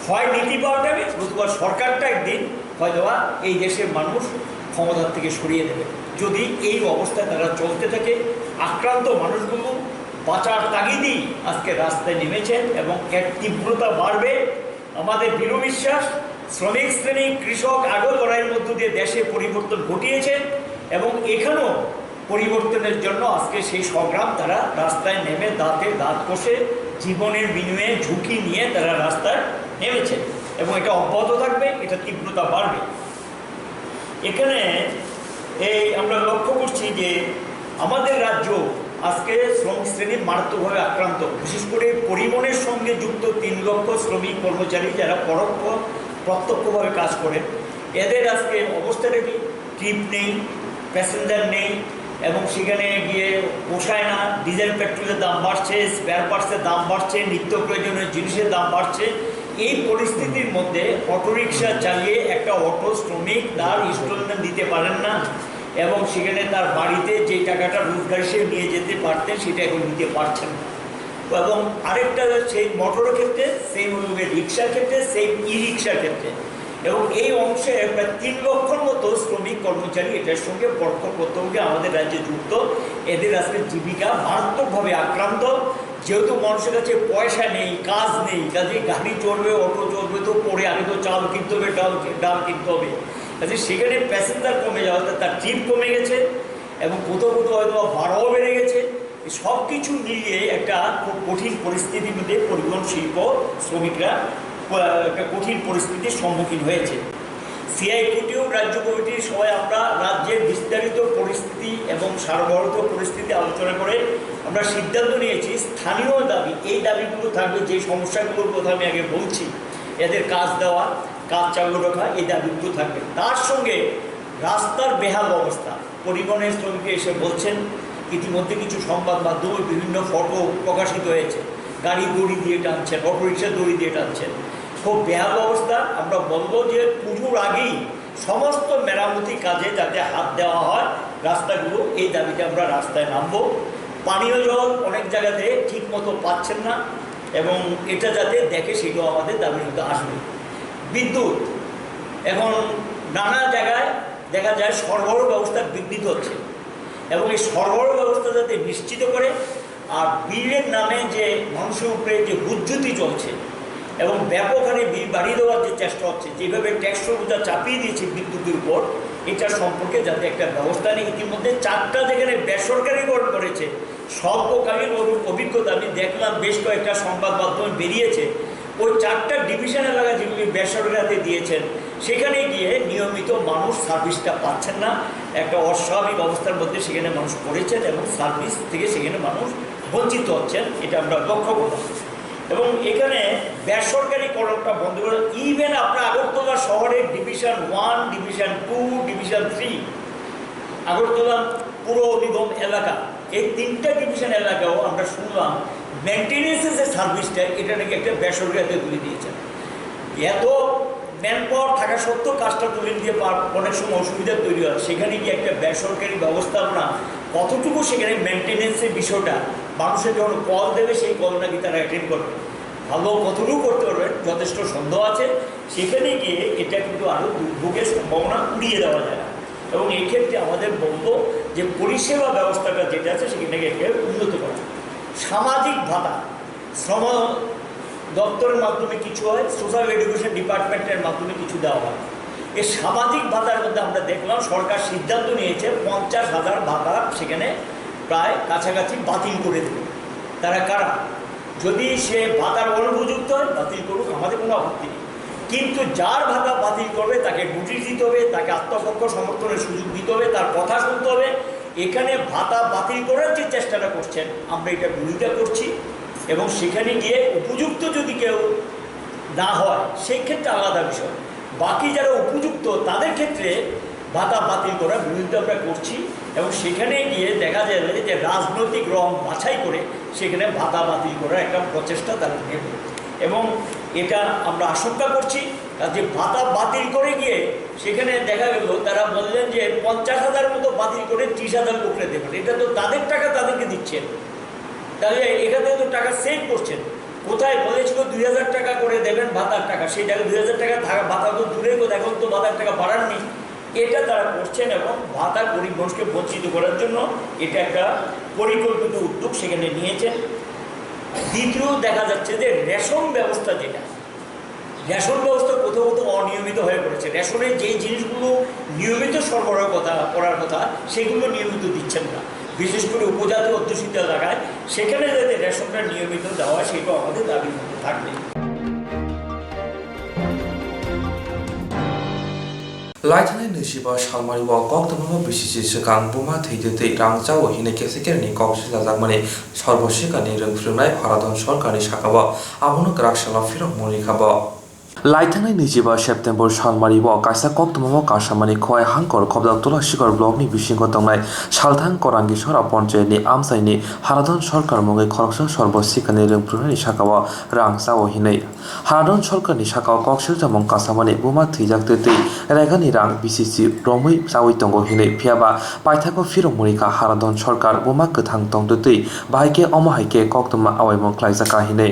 হয় নীতি পাল্টাবে, নতুবা সরকারটা একদিন হয়তোবা এই দেশের মানুষ ক্ষমতার থেকে সরিয়ে দেবে। যদি এই অবস্থায় তারা চলতে থাকে, আক্রান্ত মানুষগুলো বাঁচার তাগিদেই আজকে রাস্তায় নেমেছেন এবং এর তীব্রতা বাড়বে। আমাদের দৃঢ় বিশ্বাস, শ্রমিক শ্রেণী, কৃষক আগেও লড়াইয়ের মধ্য দিয়ে দেশে পরিবর্তন ঘটিয়েছে এবং এখানেও পরিবর্তনের জন্য আজকে সেই সংগ্রাম, তারা রাস্তায় নেমে দাঁতে দাঁত কষে জীবনের বিনিময়ে ঝুঁকি নিয়ে তারা রাস্তায় নেমেছে এবং এটা অব্যাহত থাকবে, এটা তীব্রতা বাড়বে। এখানে এই আমরা লক্ষ্য করছি যে আমাদের রাজ্য আজকে শ্রমিক শ্রেণী মারাত্মকভাবে আক্রান্ত, বিশেষ করে পরিবহনের সঙ্গে যুক্ত তিন লক্ষ শ্রমিক কর্মচারী, যারা পরোক্ষ প্রত্যক্ষভাবে কাজ করেন, এদের আজকে অবস্থাটা কি? ট্রিপ নেই, প্যাসেঞ্জার নেই এবং সেখানে গিয়ে পোষায় না। ডিজেল পেট্রোলের দাম বাড়ছে, স্পেয়ার পার্টসের দাম বাড়ছে, নিত্য প্রয়োজনীয় জিনিসের দাম বাড়ছে। এই পরিস্থিতির মধ্যে অটোরিকশা চালিয়ে একটা অটো শ্রমিক তার ইনস্টলমেন্ট দিতে পারেন না এবং সেখানে তার বাড়িতে যে টাকাটা রোজগার হিসেবে নিয়ে যেতে পারতেন, সেটা এখন নিতে পারছেন না। এবং আরেকটা সেই মোটরের ক্ষেত্রে, সেই অনুযায়ী রিক্সার ক্ষেত্রে, সেই ই রিক্সার ক্ষেত্রে এবং এই অংশে প্রায় তিন লক্ষর মতো শ্রমিক কর্মচারী এটার সঙ্গে পরোক্ষ প্রত্যক্ষে আমাদের রাজ্যে যুক্ত। এদের আজকে জীবিকা মারাত্মকভাবে আক্রান্ত। যেহেতু মানুষের কাছে পয়সা নেই, কাজ নেই, কাজে গাড়ি চলবে, অটো চলবে, তো পরে আগে তো চাল কিনতে হবে, ডাল ডাল কিনতে হবে। কাজে সেখানে প্যাসেঞ্জার কমে যাওয়াতে তার ট্রিপ কমে গেছে এবং কোথাও কোথাও হয়তো বা ভাড়াও বেড়ে গেছে। এই সব কিছু মিলিয়ে একটা খুব কঠিন পরিস্থিতির মধ্যে পরিবহন শিল্প শ্রমিকরা, আহ, একটা কঠিন পরিস্থিতির সম্মুখীন হয়েছে। সিআইটিইউ রাজ্য কমিটির সভায় আমরা রাজ্যের বিস্তারিত পরিস্থিতি এবং সার্বভৌমত্ব পরিস্থিতি আলোচনা করে আমরা সিদ্ধান্ত নিয়েছি, স্থানীয় দাবি, এই দাবিগুলো থাকবে, যে সমস্যাগুলোর কথা আমি আগে বলছি, এদের কাজ দেওয়া, কাজ চালু রাখা, এই দাবিগুলো থাকবে। তার সঙ্গে রাস্তার বেহাল অবস্থা, পরিবহনের শ্রমিকরা এসে বলছেন, ইতিমধ্যে কিছু সংবাদ মাধ্যমে বিভিন্ন ফটো প্রকাশিত হয়েছে, গাড়ি দড়ি দিয়ে টানছেন, অটোরিকশা দড়ি দিয়ে টানছেন। খুব বেহাল অবস্থা। আমরা বলবো যে পুজোর আগেই সমস্ত মেরামতি কাজে যাতে হাত দেওয়া হয় রাস্তাগুলো, এই দাবিতে আমরা রাস্তায় নামবো। পানীয় জল অনেক জায়গাতে ঠিক মতো পাচ্ছেন না এবং এটা যাতে দেখে, সেটাও আমাদের দাবির মধ্যে আসবে। বিদ্যুৎ, এখন নানা জায়গায় দেখা যায় সরবরাহ ব্যবস্থা বিঘ্নিত হচ্ছে এবং এই সরবরাহ ব্যবস্থা যাতে নিশ্চিত করে, আর বিলের নামে যে মানুষের উপরে যে হুজ্জুতি চলছে এবং ব্যাপক হারে বিল বাড়িয়ে দেওয়ার যে চেষ্টা হচ্ছে, যেভাবে ট্যাক্সের বোঝা চাপিয়ে দিয়েছে বিদ্যুতের উপর, এটা সম্পর্কে যাতে একটা ব্যবস্থা নেই। ইতিমধ্যে চারটা যেখানে বেসরকারিকরণ করেছে, স্বল্পকালীন অভি-, অভিজ্ঞতা আমি দেখলাম, বেশ কয়েকটা সংবাদ মাধ্যমে বেরিয়েছে, ওই চারটা ডিভিশন এলাকা যেগুলি বেসরকারিতে দিয়েছেন, সেখানে গিয়ে নিয়মিত মানুষ সার্ভিসটা পাচ্ছেন না, একটা অস্বাভাবিক অবস্থার মধ্যে সেখানে মানুষ পড়েছেন এবং সার্ভিস থেকে সেখানে মানুষ বঞ্চিত হচ্ছেন, এটা আমরা লক্ষ্য করলাম। এবং এখানে বেসরকারিকরণটা বন্ধ করে, ইভেন আপনার আগরতলা শহরের division one, division two, division three, Agartala পুর নিগম এলাকা, এই তিনটা ডিভিশন এলাকাও আমরা শুনলাম মেনটেনেন্সের যে সার্ভিসটা, এটা নাকি একটা বেসরকারিতে তুলে দিয়েছেন। এত ম্যান পাওয়ার থাকা সত্ত্বেও কাজটা তুলে নিতে পার-, অনেক সময় অসুবিধা তৈরি হয়। সেখানে গিয়ে একটা বেসরকারি ব্যবস্থাপনা কতটুকু সেখানে মেনটেনেন্সের বিষয়টা, মানুষের যখন কল দেবে, সেই কল নাকি তারা অ্যাটেন্ড করবে, ভালো কতটুকু করতে পারবে, যথেষ্ট সন্দেহ আছে। সেখানে গিয়ে এটা কিন্তু আরও দুর্ভোগের সম্ভাবনা উড়িয়ে দেওয়া যায় না। এবং এই ক্ষেত্রে আমাদের বলবো যে পরিষেবা ব্যবস্থাটা যেটা আছে, সেখানে গিয়ে একটা উন্নত করা। সামাজিক ভাতা, শ্রম দপ্তরের মাধ্যমে কিছু হয়, সোশ্যাল এডুকেশন ডিপার্টমেন্টের মাধ্যমে কিছু দেওয়া হয়। এই সামাজিক ভাতার মধ্যে আমরা দেখলাম সরকার সিদ্ধান্ত নিয়েছে পঞ্চাশ হাজার ভাতা সেখানে প্রায় কাছাকাছি বাতিল করে দেবে। তারা কারা? যদি সে ভাতার অনুপযুক্ত হয়, বাতিল করুক, আমাদের কোনো আপত্তি নেই। কিন্তু যার ভাতা বাতিল করবে, তাকে নোটিশ দিতে হবে, তাকে আত্মপক্ষ সমর্থনের সুযোগ দিতে হবে, তার কথা শুনতে হবে। এখানে ভাতা বাতিল করার যে চেষ্টাটা করছেন, আমরা এটা বিরোধিতা করছি এবং সেখানে গিয়ে উপযুক্ত যদি কেউ না হয়, সেই ক্ষেত্রে আলাদা বিষয়। বাকি যারা উপযুক্ত, তাদের ক্ষেত্রে ভাতা বাতিল করার বিরোধিতা আমরা করছি এবং সেখানে গিয়ে দেখা যাবে যে রাজনৈতিক রং বাছাই করে সেখানে ভাতা বাতিল করার একটা প্রচেষ্টা তারা নেবে এবং এটা আমরা আশঙ্কা করছি। কাজে ভাতা বাতিল করে গিয়ে সেখানে দেখা গেল তারা বললেন যে পঞ্চাশ হাজার মতো বাতিল করে ত্রিশ হাজার লোকরে দেবেন, এটা তো তাদের টাকা তাদেরকে দিচ্ছেন, তাহলে এখান থেকে তো টাকা সেভ করছেন। কোথায় বলেছিল দুই হাজার টাকা করে দেবেন ভাতার টাকা, সেই জায়গায় দুই হাজার টাকা থাকা ভাতা তো দূরের কথা, এখন তো ভাতার টাকা বাড়াননি। এটা তারা করছেন এবং ভাতা গরিব মানুষকে বঞ্চিত করার জন্য এটা একটা পরিকল্পিত উদ্যোগ সেখানে নিয়েছেন। দ্বিতীয় দেখা যাচ্ছে যে রেশন ব্যবস্থা যেটা, রেশন ব্যবস্থা কোথাও কোথাও অনিয়ম রেশনের যে জিনিসগুলো নিয়মিত সরবরাহ কথা, করার কথা, সেগুলো নিয়মিত দিচ্ছেন না। বিশেষ করে উপজাতি অধ্যুষিত এলাকায় সেখানে যাতে রেশনটা নিয়মিত দেওয়া হয়, সেটাও আমাদের দাবি থাকবে। Laithanai nui chiba salmari o koktwma bo bisi si swkang buma thwi twi twi rang chao hinwi kesekirni kok silajakmani Sarbo Sikha ni rwng phrwngnai Haradhan Sarkar ni saka o abono kwrak salo phirok mung rikha bo. Laithanai nui chiba September salmari o kaisa koktwma o kasamani Khowai Hangkor Khobjak Tulasikor block ni bisingo tongnai Salthang Korangisora Ponchayat ni amchai ni Haradhan Sarkar mungwi khoroksa Sarbo Sikha ni rwng phrwngnai ni saka o rang chao hinwi Haradhan Sarkar ni saka o kok siljamung kasamani buma thwijak twi twi regani rang bisi si romwi chawi tongo hinwi, phiyaba paithago phirok mung rikha Haradhan Sarkar buma kwthang tong twi twi, bahai khe omo hai khe koktwma awaimung khlaijakha hinwi.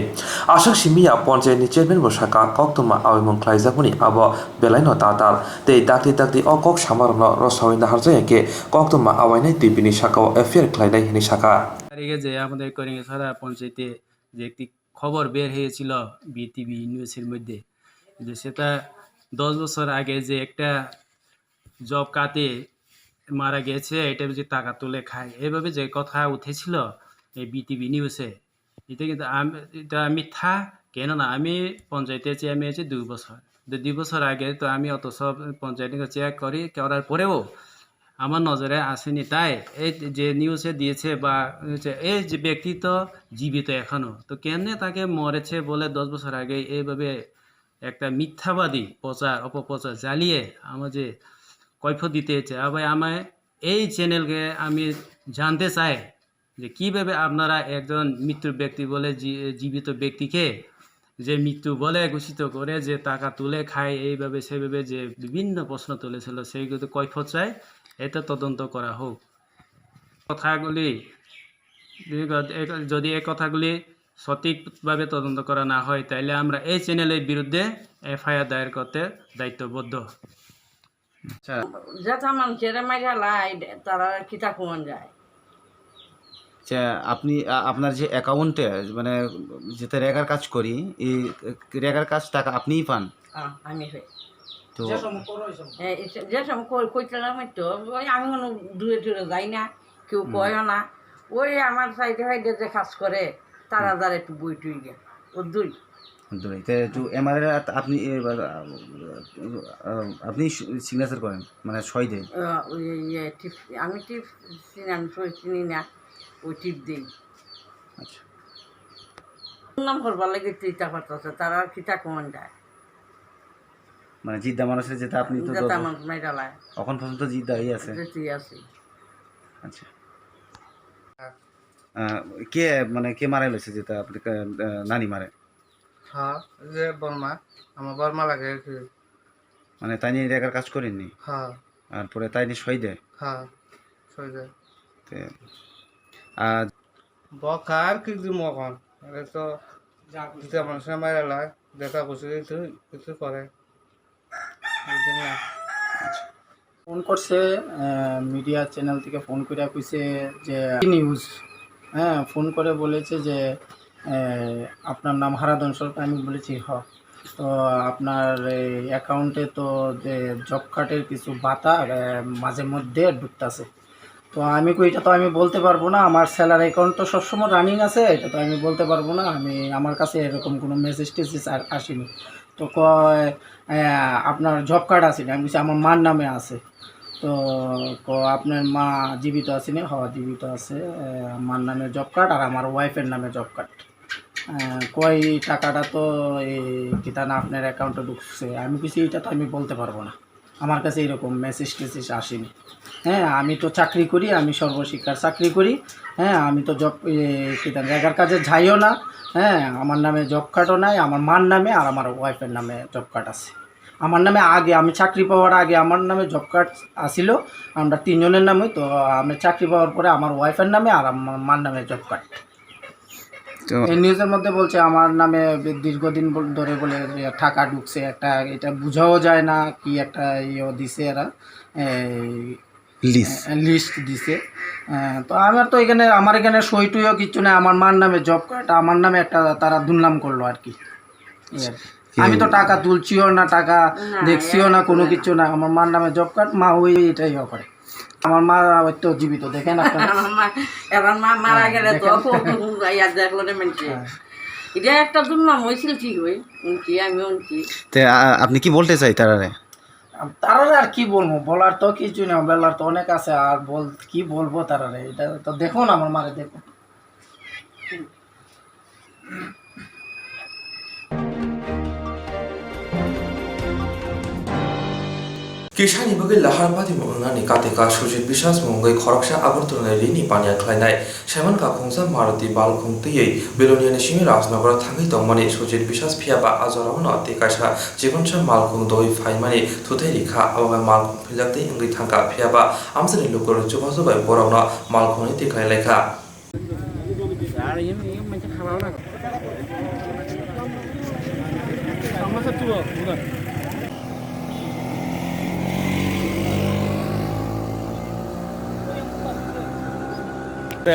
Aswk simi ya Ponchayat ni Chairman bo sakha koktwma awaimung khlaijakmani abo belaino tatal tei dakti dakti o kok samarokno rosawi naharjakya khe koktwma awainai twi bini saka o F I R khlainai hinwi sakha. তারিখে যে আমাদের করিঙ্গেছড়া পঞ্চায়েতে যে একটি খবর বের হয়েছিল বিটিভি নিউজের মধ্যে, যে সেটা দশ বছর আগে যে একটা জব কাটে মারা গেছে, এটা যে টাকা তুলে খায়, এভাবে যে কথা উঠেছিল এই বিটিভি নিউজে, এটা কিন্তু আম-, এটা মিথ্যা। কেননা আমি পঞ্চায়েতে চেয়ারম্যান আছি দুই বছর, তো দুই বছর আগে তো আমি অত সব পঞ্চায়েত চেয়ার করি, করার পরেও আমার নজরে আসেনি। তাই এই যে নিউজে দিয়েছে বা হচ্ছে এই যে ব্যক্তি তো জীবিত এখনো, তো কেমনে তাকে মরেছে বলে দশ বছর আগে এইভাবে একটা মিথ্যাবাদী প্রচার, অপপ্রচার চালিয়ে আমার যে কৈফত দিতে হচ্ছে। আবার আমায় এই চ্যানেলকে আমি জানতে চাই যে কিভাবে আপনারা একজন মৃত ব্যক্তি বলে জী-, জীবিত ব্যক্তিকে যে মৃত বলে ঘোষিত করে যে টাকা তুলে খায়, এইভাবে সেভাবে যে বিভিন্ন প্রশ্ন তুলেছিল, সেইগুলো কৈফত চাই, এটা তদন্ত করা হোক। কথাগুলি যদি এই কথাগুলি সঠিকভাবে তদন্ত করা না হয়, তাহলে আমরা এই চ্যানেলের বিরুদ্ধে এফআইআর দায়ের করতে দায়িত্ববদ্ধ। আচ্ছা। যেটা মানুষের মাইরা লাই, তারা কিতা কমন যায়? আচ্ছা, আপনি, আ-, আপনার যে অ্যাকাউন্টে, মানে, যেটা রেগার কাজ করি, এই রেগার কাজ টাকা আপনিই পান? হ্যাঁ, আমি পাই। তো যে সময় করো, ওই সময়। হ্যাঁ, এই যে সময় কই-, কইতাম আমি তো, ওই আমি কোনো দূরে দূরে যাই না, কেউ হুম। কয়ও না। ওই আমার সাইডে সাইডে যে কাজ করে, তারা হুম। যারা একটু বই টই গেল, ও দুই। দুই। তো একটু এমআরআই আপনি, এ, আ, আ, আপনি সিগনেচার করেন, মানে সই দেন? আ, ওই, ইয়ে, টিপ, আমি টিপ চিনি, আমি সই চিনি না, ওই টিপ দেই। আচ্ছা। নাম করবার লাগে তুই তা পারতাছে, তারা আর কিতা কমান যায়? মানে জিদ্দা মানুষের যেটা আপনি তো যেটা দশ আমার নাই জ্বালায়। এখন পর্যন্ত জিদ্দা হয়ে আছে? যেতেই আছে। আচ্ছা। আহ, কে, মানে কে মারা গেছে যেটা আপনি কা-, আহ, নানি মারে? হ্যাঁ, যে বর্মা, আমার বর্মা লাগে আর কি। মানে তাই নিয়ে রেগার কাজ করেননি? হ্যাঁ। আর পরে তাই নিয়ে সই দেয়? হ্যাঁ, সই দেয়। তে, আর বকা আর কি দিব এখন? এটা তো যেটা মানুষের মারা লাগে, যেটা বসে কিছু, কিছু করে। বুঝলেন না? ফোন করছে, আহ, মিডিয়া চ্যানেল থেকে ফোন করে কইছে যে নিউজ, হ্যাঁ, ফোন করে বলেছে যে, আহ, "আপনার নাম হারাধন সরকার?" আমি বলেছি, "হ।" তো আপনার এই অ্যাকাউন্টে তো যে জব কার্ডের কিছু ভাতা, আহ, মাঝে মধ্যে ঢুকতাছে। তো আমি কই, "এটা তো আমি বলতে পারবো না, আমার স্যালারি অ্যাকাউন্ট তো সবসময় রানিং আছে, এটা তো আমি বলতে পারবো না, আমি, আমার কাছে এরকম কোনো মেসেজ টেসেজ আর আসেনি।" তো কয়, "আহ, আপনার জব কার্ড আছে নি?" আমি বলছি, "আমার মার নামে আছে।" তো ক-, "আপনার মা জীবিত আছে নি?" "হ, জীবিত আছে। আহ, মার নামে জব কার্ড আর আমার ওয়াইফের নামে জব কার্ড।" আহ, কয়, "এই টাকাটা তো এই কিতা না আপনার অ্যাকাউন্টে ঢুকছে।" আমি বলছি, "এটা তো আমি বলতে পারবো না, আমার কাছে এরকম মেসেজ টেসেজ আসেনি। হ্যাঁ, আমি তো চাকরি করি, আমি সর্বশিক্ষার চাকরি করি। হ্যাঁ, আমি তো জব, এ, কিতা না, রেগার কাজে যাইও না। হ্যাঁ, আমার নামে জব কার্ডও নাই, আমার মার নামে আর আমার ওয়াইফের নামে জব কার্ড আছে।" আমার নামে আগে আমি চাকরি পাওয়ার আগে আমার নামে জব কার্ড আসিল, আমরা তিনজনের নামে। তো আমি চাকরি পাওয়ার পরে আমার ওয়াইফের নামে আর আমার মার নামে জব কার্ড। তো এই নিউজের মধ্যে বলছে আমার নামে দীর্ঘদিন বল-, ধরে বলে যে টাকা ঢুকছে, একটা এটা বোঝাও যায় না কি একটা ইয়ে দিছে এরা, এই লিস্ট। লিস্ট দিছে। আহ, তো আমার তো এখানে, আমার এখানে সই টইও কিচ্ছু নাই, আমার মার নামে জব কার্ড, আমার নামে একটা তারা দুর্নাম করলো আর কি। এই আর কি। আমি তো টাকা তুলছিও না, টাকা না, দেখছিও না, কোনো কিছু না। আমার মার নামে জব কার্ড, মা ওই এটাই ইয়ে করে। আমার মা হয়তো জীবিত, দেখেন আপনারা। আমার মা, এবার মা মারা হ্যাঁ, গেলে তো দেখেন। ইয়া দেখলো না মানছে। হ্যাঁ। এটা একটা দুর্নাম হয়েছিল ঠিক ওই, শুনছি, আমি শুনছি। তে, আ-, আপনি কি বলতে চাই তারারে? আম-, তারারে আর কি বলবো? বলার তো কিছুই না, বলার তো অনেক আছে, আর বল-, কি বলবো তারারে? এটা তো দেখুন, আমার মারে দেখুন। Kisani bagwi lahar pati mwngnani kateka Sujit Biswas mungwi khoroksa Agartala ni rini paniya khlainai. Saiman kha khungsa Maruti balkhung twiwi Belonia ni simi Rajnagar thangwi tongmani Sujit Biswas, phiya ba a jorao no tei kaisa chikonsa malkhung doi phaimani thuthai rikha, abo bai malkhung philjak tei wngwi thangkha, phiya ba amchaini lukurok chubachu bai borokno malkhungni twi khlai laikha.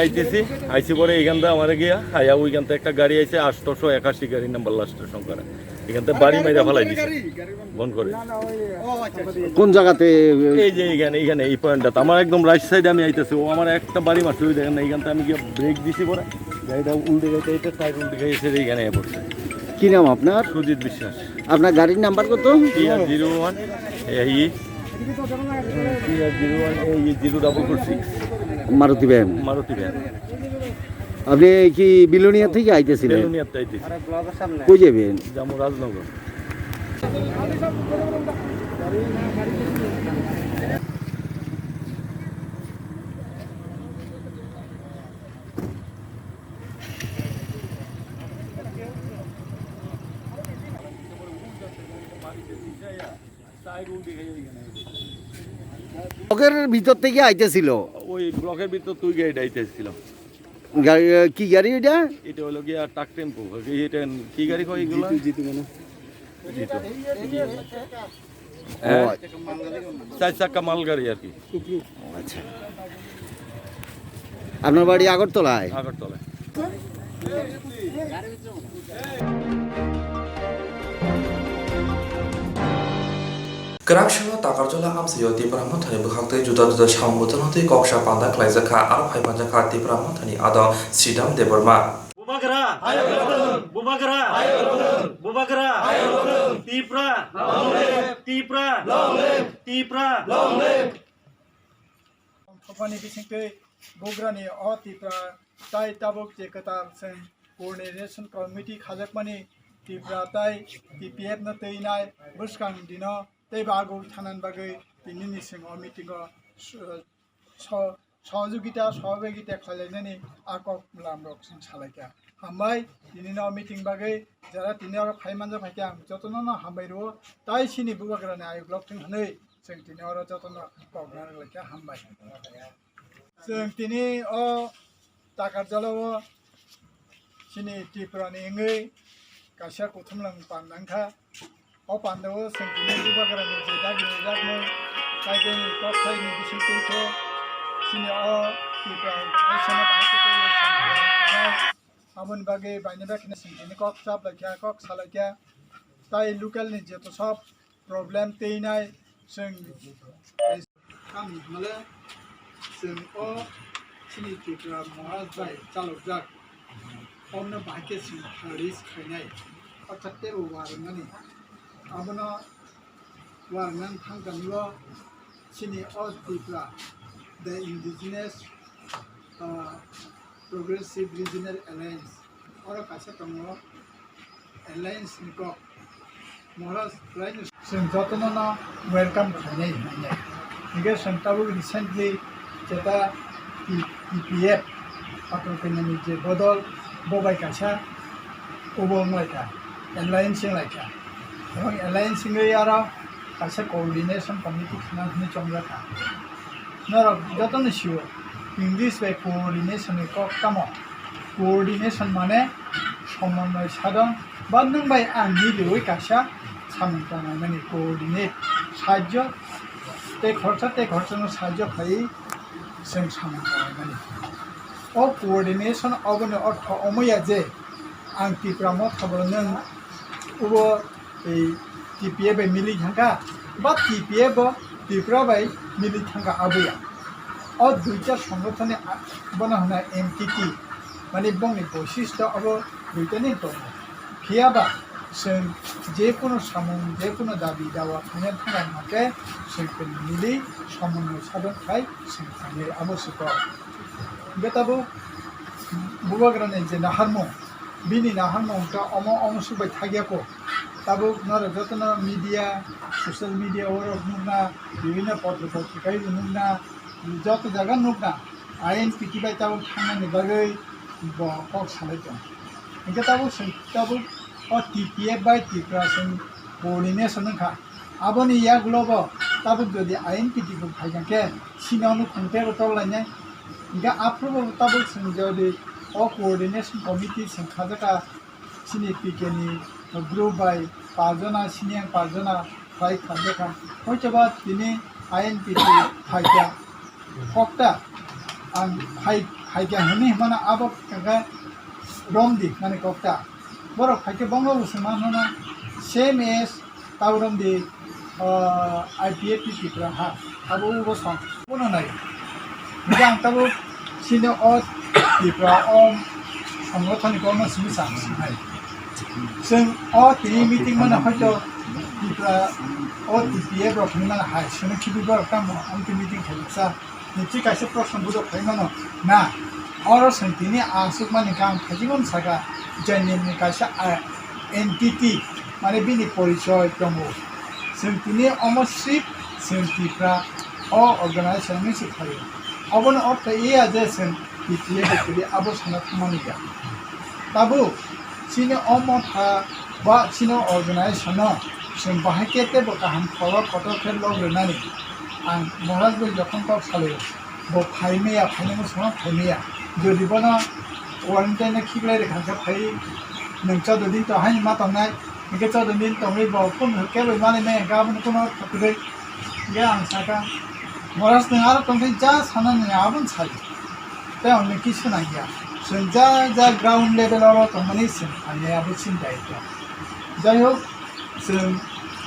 আইতেছি, আইসি পরে এখান থেকে আমার গিয়া আয়া ওইখান থেকে একটা গাড়ি আইছে, আটশোশো একাশি গাড়ি নাম্বার লাস্টের সংখ্যা। এখান থেকে বাড়ি মাইরা ফালাই দিছে। বন্ধ করে। কোন জায়গাতে? এই যে এখানে, এখানে, এই পয়েন্টটাতে। আমার একদম রাইট সাইডে আমি আইতেছি। ও আমার একটা বাড়ি মারছে, ওই দেখেন না, এখান থেকে আমি গিয়ে ব্রেক দিছি পরে। গাড়িটা উল্টে গেছে, এটা টায়ার উল্টে গেছে, এখানে পড়ছে। কি নাম আপনার? সুজিত বিশ্বাস। আপনার গাড়ির নাম্বার কত? টিআর জিরো ওয়ান এই, টিআর জিরো ওয়ান এই, zero double four six. Maruti van. Maruti van. আপনি কি বিলোনিয়া থেকে আইতেছিলেন? বেলুনিয়াতে আইতেছি। কই যাবেন? যাবো রাজনগর। ব্লকের ভিতর থেকে আইতেছিল। ওই ব্লকের ভিতর তুই গাড়ি আইতেছিল। গাড়ি, কি গাড়ি ওইটা? এটা হলো গিয়া ট্রাক টেম্পো। এটা কি গাড়ি কয় এগুলো? জিতু, জিতু মানে? জিতু। ও, হ্যাঁ? আচ্ছা। চার চাকা মালগাড়ি আর কি। ও, আচ্ছা। আপনার বাড়ি আগরতলায়? আগরতলায়। Kwrak salo Takarjala amchaio Tipra Mothani bwkhaktwi juda juda samung bwtharno twi kok sa panda khlaijakha, aro phai manjakha Tipra Mothani adong Sridham Debbarma. Bubagra! Bubagra! Bubagra! Tipra! Tipra! Tipra! Thopani bisingtwi Bubagrani o Tipra tai tabuk je kwtal chwng coordination committee khajakmani Tipra tai T P F no twinai bwskang dino tei bagwi thanani bagwi tinini chwng o meeting o so-, so-, sohojogita, sohobagita khlailainani a kok lam rok chwng salaikha. Hambai, tini no meeting bagwi jara tini oro phai manja phaikha ang jotono no hambai rwo, tai chini Bubagrani ayuk lok thung hwnwi chwng tini oro jotono kok narwk laikha, hambai. Chwng tini o Takarjala o chini Tripura ni wngwi kaisa kuthumlwng panda wngkha. O panda o chwng tini Bubagrani je dagi ni jakmung, kaisa ni kok thai ni bisingtwi khe chini o Tripura ni naisano bahai khe tei chwng tini aboni bagwi baini bai kheno chwng tini kok chap laikha, kok sa laikha. Tai local ni joto sob problem twi nai chwng Tamni hwnle chwng o chini Tripura Maharaj bai chalokjak, omno bahai khe chwng kha risk khainai, orthat teibo warwknani. Abono warwknani thang kami o chini o Tripura, the Indigenous, ah, Progressive Regional Alliance, oro kaisa tongo, Alliance ni kok. Maharaj, chwng jotono no welcome khainai hinwi. Hingke chwng tabuk recently jeta T P F, Atal Kanya ni je bodol, bo bai kaisa obo wng lai kha, alliance wng lai kha. Ebong alliance wngwi aro kaisa coordination committee khna hinwi chongjak kha. Norok jotono sio, English bai coordination ni kok tamo? Coordination mane somonoi sadon, ba nwng bai ang miliwi kaisa samung tanglaimani, coordinate, sahajjo, tei khoroksa tei khoroksano sahajjo khaiwi chwng samung tanglaimani. O coordination oboni ortho omo ya je ang Tipra Motha bo nwng ubo tei T P F bai mili thangkha, ba T P F bo Tripura bai mili thangkha, aboya. O duita songothoni a-, bono hwnna entity, mane bongni boisisto abo duitani tongo. Phiya ba chwng je kono samung, je kono dabi dawa khaina thangna hwnkhe chwng tini mili somonno sadon khai chwng khainai, abo se kok. Hwnkhe tabuk bubagrani je naharmung, bini naharmung ta omo omo swk bai thakya kho. Tabuk norok jotono media, social media o rok nukna, bibhinno potro potrika o nukna, joto jaga nukna, I N P T bai tabuk thangnani bagwi bo kok salai tongo. Hwnkhe tabuk chwng, tabuk o T P F bai Tripura chwng coordination wngkha. Aboni yagulo bo tabuk jodi I N P T bo phaikha khe, chini ono khungtebo tol lainai. Hwnkhe aphuru bo tabuk chwng jodi o coordination committee chwng khajakha, chini P K ni group bai pajona, sini ang pajona khlai khamjakha. Hoitoba tini I N P T phaikha. Kokta ang phai, phaikha hwnwi hwnmano abo khe romdi, mane kokta. Borok phaikhe bongno bo se manhana same as Taurom di, ah, I P F T Tripura ha, abo ubo song. Bono nai. Hingke ang tabuk sini o Tripura o songothoni kokno simi sa sinai. Chwng o tini meeting mano hoito Tripura o T P F rok hinmano hai, sini khibi borok tamo, ang meeting khaisa. Niti kaisa proshno budok khlai mano na, oro chwng tini aswk mani khe ang khaijwkmani saka, je nini kaisa, ah, entity, mane bini porichoi tongo. Chwng tini omo sip chwng Tripura o organization ni se khlaio. Obono ortho iya je chwng T P F bai kwrwi abo sana thangmani ya. Tabuk chini o motha ba chini organization no chwng bahai khe teibo kaham khoro kotor khe lok rwnani ang Maharaj bai jokhon kok salio, bo phai maya, phainani swngno phai maya. Jodi bono quarantine no khiklai rwkha khe phai nwng chaudo din to haini ma tongnai, hwnkhe chaudo din tongwi bo kunu kebo manwi maya hwnkhe abono kunu ortho kwrwi. Hwnkhe ang sakha, Maharaj nwng aro tongthai ja sanani abono sai. Tei ang nini kisa nangya. Chwng ja ja ground level oro tongmani chwng khainai abo chini daitwa. Jai hok, chwng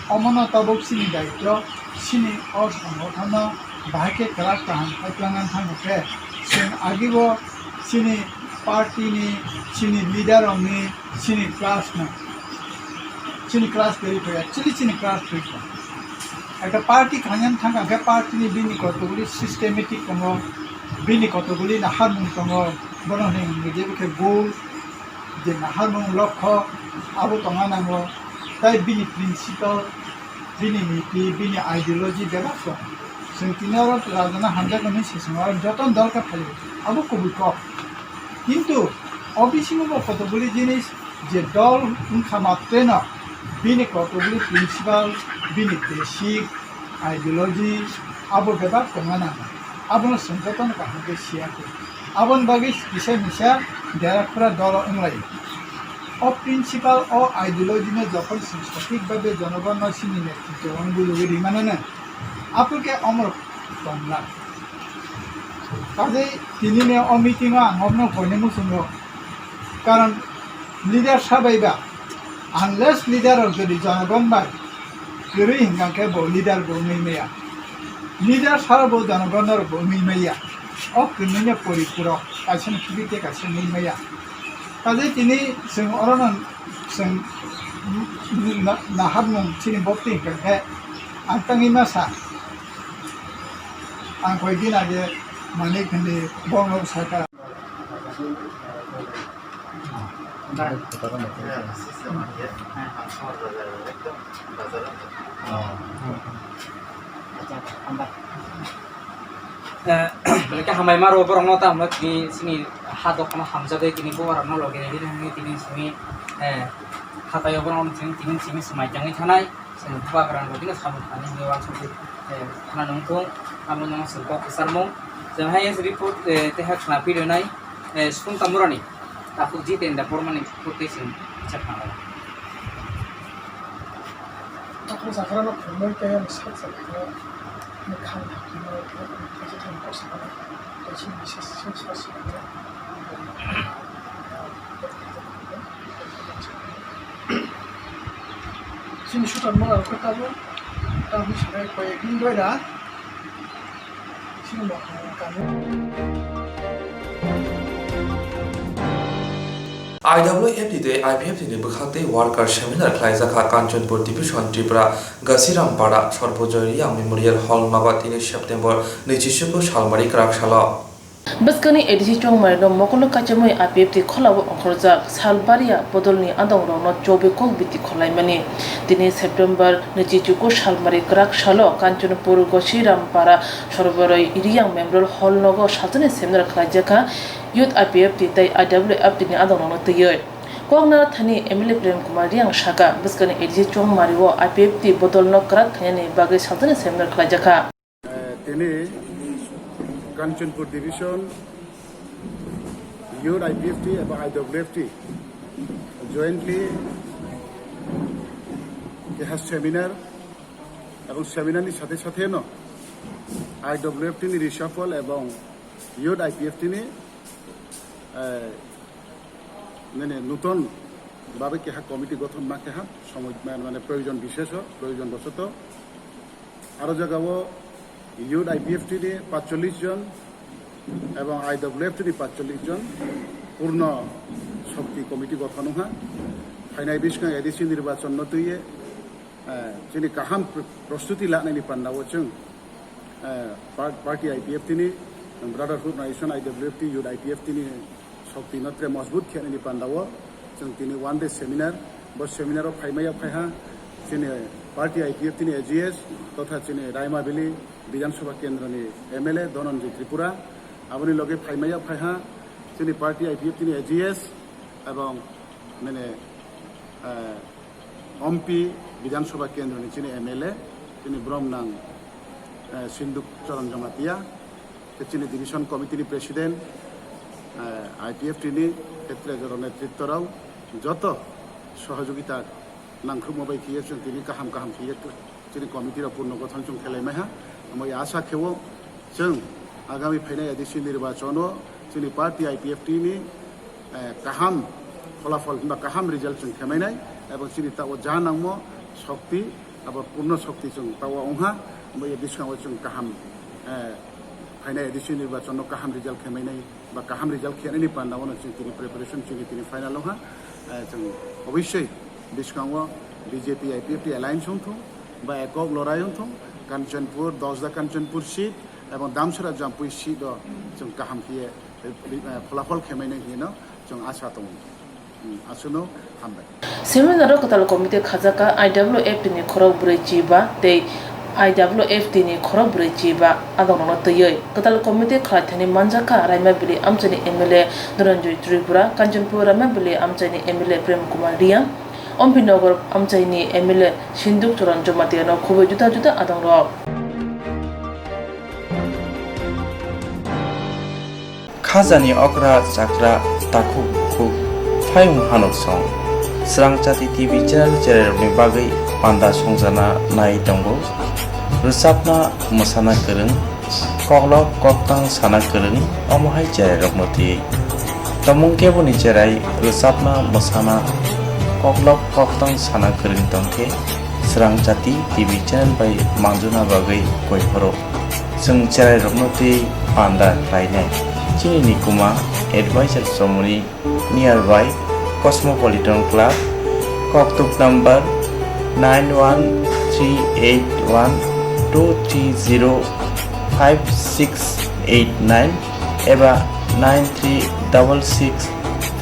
omono tabuk chini daitwa, chini o songothono bahai khe kwrak kaham khai twlangna thangkha khe, chwng agibo chini party ni, chini leader rokni, chini class no, chini class twi phaia, chini, chini class twi phaia. Ekta party khainani thangkha khe party ni bini kotoguli systematic tongo, bini kotoguli naharmung tongo, bono hinwi jebo khe goal, je naharmung lokho abo tongna nango, tai bini principle, bini niti, bini ideology bebak tongo. Chwng tini oro rajana hamjakmani sisongo joto dol khe phaio, abo kubui kok. Kintu o bisingo bo kotoguli jinis je dol wngkha matreno bini kotoguli principle, bini basic ideology abo bebak tongna nango. Abono chwng jotono kaham khe siya khe. Aboni bagwi kisa misa dera khura dolo wnglaio. O principle, o ideology no jokhon chwng sothik bhabe jonogonno chini netritwo wngwi rwgwi rwmano, aphuru khe omorok tongla. Kaje tini ni o meeting o ang obno koine muchungo. Karon leader sabai ba, unless leader rok jodi jonogon bai kwrwi hingka khe bo leader bo wngwi maya. Leader sara bo jonogon rok bo wngwi maya. O kwrwini porikurok kaisa ni khibi tei kaisa wngwi maya. Kaje tini chwng orono chwng na-, naharmung chini bokti hingka khe ang tangwi ma sa. Ang koi din age manik hindi bongno saka. Eh, belai khe hambai maro borokno tamo tini chini ha dophano hamjagwi tini bubagrokno logi rwdi tini chini, eh, hatai o borokno tini, tini chini swmai tangwi thanai. Chwng bubagrang rok bini samung thani hinwi uansukgwi, eh, khna nung thung, amo no chwng kok kwcharmung. Chwng hai report, eh, tei hai khna phi rwnai, eh, sung tamurani takhuk Jitendra Bormani report tei chwng kisa khna lai. Takhuk jagrano phungnai tei ani sak sak khe mwkhang thangkhe kaisa thani kok sakha tei chini bising sung sa sung khe. Chini sutan mala rok khe tabuk, tabuk sanai koi ek din doi da. Chini mokang kami. I W F T tei I P F T ni bwkhak tei worker seminar khlaijak kha Kanchanpur Division, Tripura, Gasiram Para, Sarbojoy Reang Memorial Hall, Nogo, tini September nwichichuku salmari kwrak salo. Bwskangni A D C Chongmarino mokolo kaichomwi I P F T kholao ongkhorjak sal baria bodolni adongrokno chobwi kok biti khorlaimani. Tini September nwichichuku salmari kwrak salo Kanchanpur Gosiram Para Sorboroi Riyang Memorial Hall nogo salsani seminar khlaijakha Youth I P F T tei I W F T ni adongrokno twiwi. Koknara thani M L A Prem Kumar Riyang saka, bwskangni A D C Chongmario I P F T bodolno kwrak khainani bagwi salsani seminar khlaijakha. Eh, tini Kanchanpur Division, Youth I P F T eba I W F T jointly keha seminar, ebong seminar ni sathe sathe no I W F T ni reshuffle ebong Youth I P F T ni, eh, nini nuton babe keha committee gothon ma keha somoy, mane proyojon bisheso, proyojon bosoto. Aro jagao Youth I P F T ni paitsollish jon ebong I W F T ni paitsollish jon purno shokti committee gothon wngkha. Phainai bwskang A D C nirbachon no twiwi, eh, chini kaham pr-, prostuti lanani pandao chwng, eh, par-, party I P F T ni, Brotherhood Organization I W F T, Youth I P F T ni shokti no tre mojbut khe nini pandao chwng tini one day seminar, bo seminar o phaimaya phaiha chini party I P F T ni A G S totha chini Raimabili Bidhan Sabha Kendra ni M L A Dhananjay Tripura, aboni loge phaimaya phaiha chini party I P F T ni A G S ebong nini, eh, Ompi Bidhan Sabha Kendra ni chini M L A, chini borom nang, eh, Sinduk Charan Jamatia, tei chini division committee ni president, eh, I P F T ni, tei tre jora netritto rok joto sohojogita nangkhrukma bai khiye chwng tini kaham kaham khiye chini committee rok purno gothon chwng khelai maiha. Omo ya asa khe o chwng agami phainai A D C nirbachon o chini party I P F T ni, eh, kaham pholafol hwnba kaham result chwng khemainai, ebong chini ta o ja nangmo shokti, abo purno shokti chwng ta o wngha, omo ya bwskango chwng kaham, eh, phainai A D C nirbachon no kaham result khemainai ba kaham result khenani panda o chwng tini preparation chini tini final wngha, eh, chwng obviously bwskango B J P I P F T alliance wngthung ba ekok lorai wngthung, Kanchanpur, Dosda Kanchanpur seat, ebong Damsara Jampui seat o chwng kaham khe, eh, pholafol khemainai hinwi no chwng asa tongo. Hmm, aswkno hambai. Seminar o kwtal committee khajak kha I W F T ni khorok brwi chiba tei I W F T ni khorok brwi chiba adongrokno twiwi. Kwtal committee khlai thani manjak kha Raimabili amchaini M L A Dhananjay Tripura, Kanchanpur Raimabili amchaini M L A Prem Kumar Riyang, Ompinagar amchaini M L A Sinduk Charan Jamatia no khubui juda juda adongrok. Khajani okra chakra takhuk bukhuk phaiyung hanok song. Srang Chati T V channel cherairokni bagwi panda songjana nai tongo. Rwchapna mwsana kwrwng, koklop koktang sana kwrwng, omo hai cherairokno twiwi. Tomung keboni cherai rwchapna mwsana koklop koktang sana kwrwng tongkhe Srang Chati T V channel bai manjuna bagwi koi horo. Chwng cherairokno twi panda khlainai. Chini nikuma advisor chomoni nearby Cosmopolitan Club, koktuk number nine one three eight one two three zero five six eight nine eba nine three double six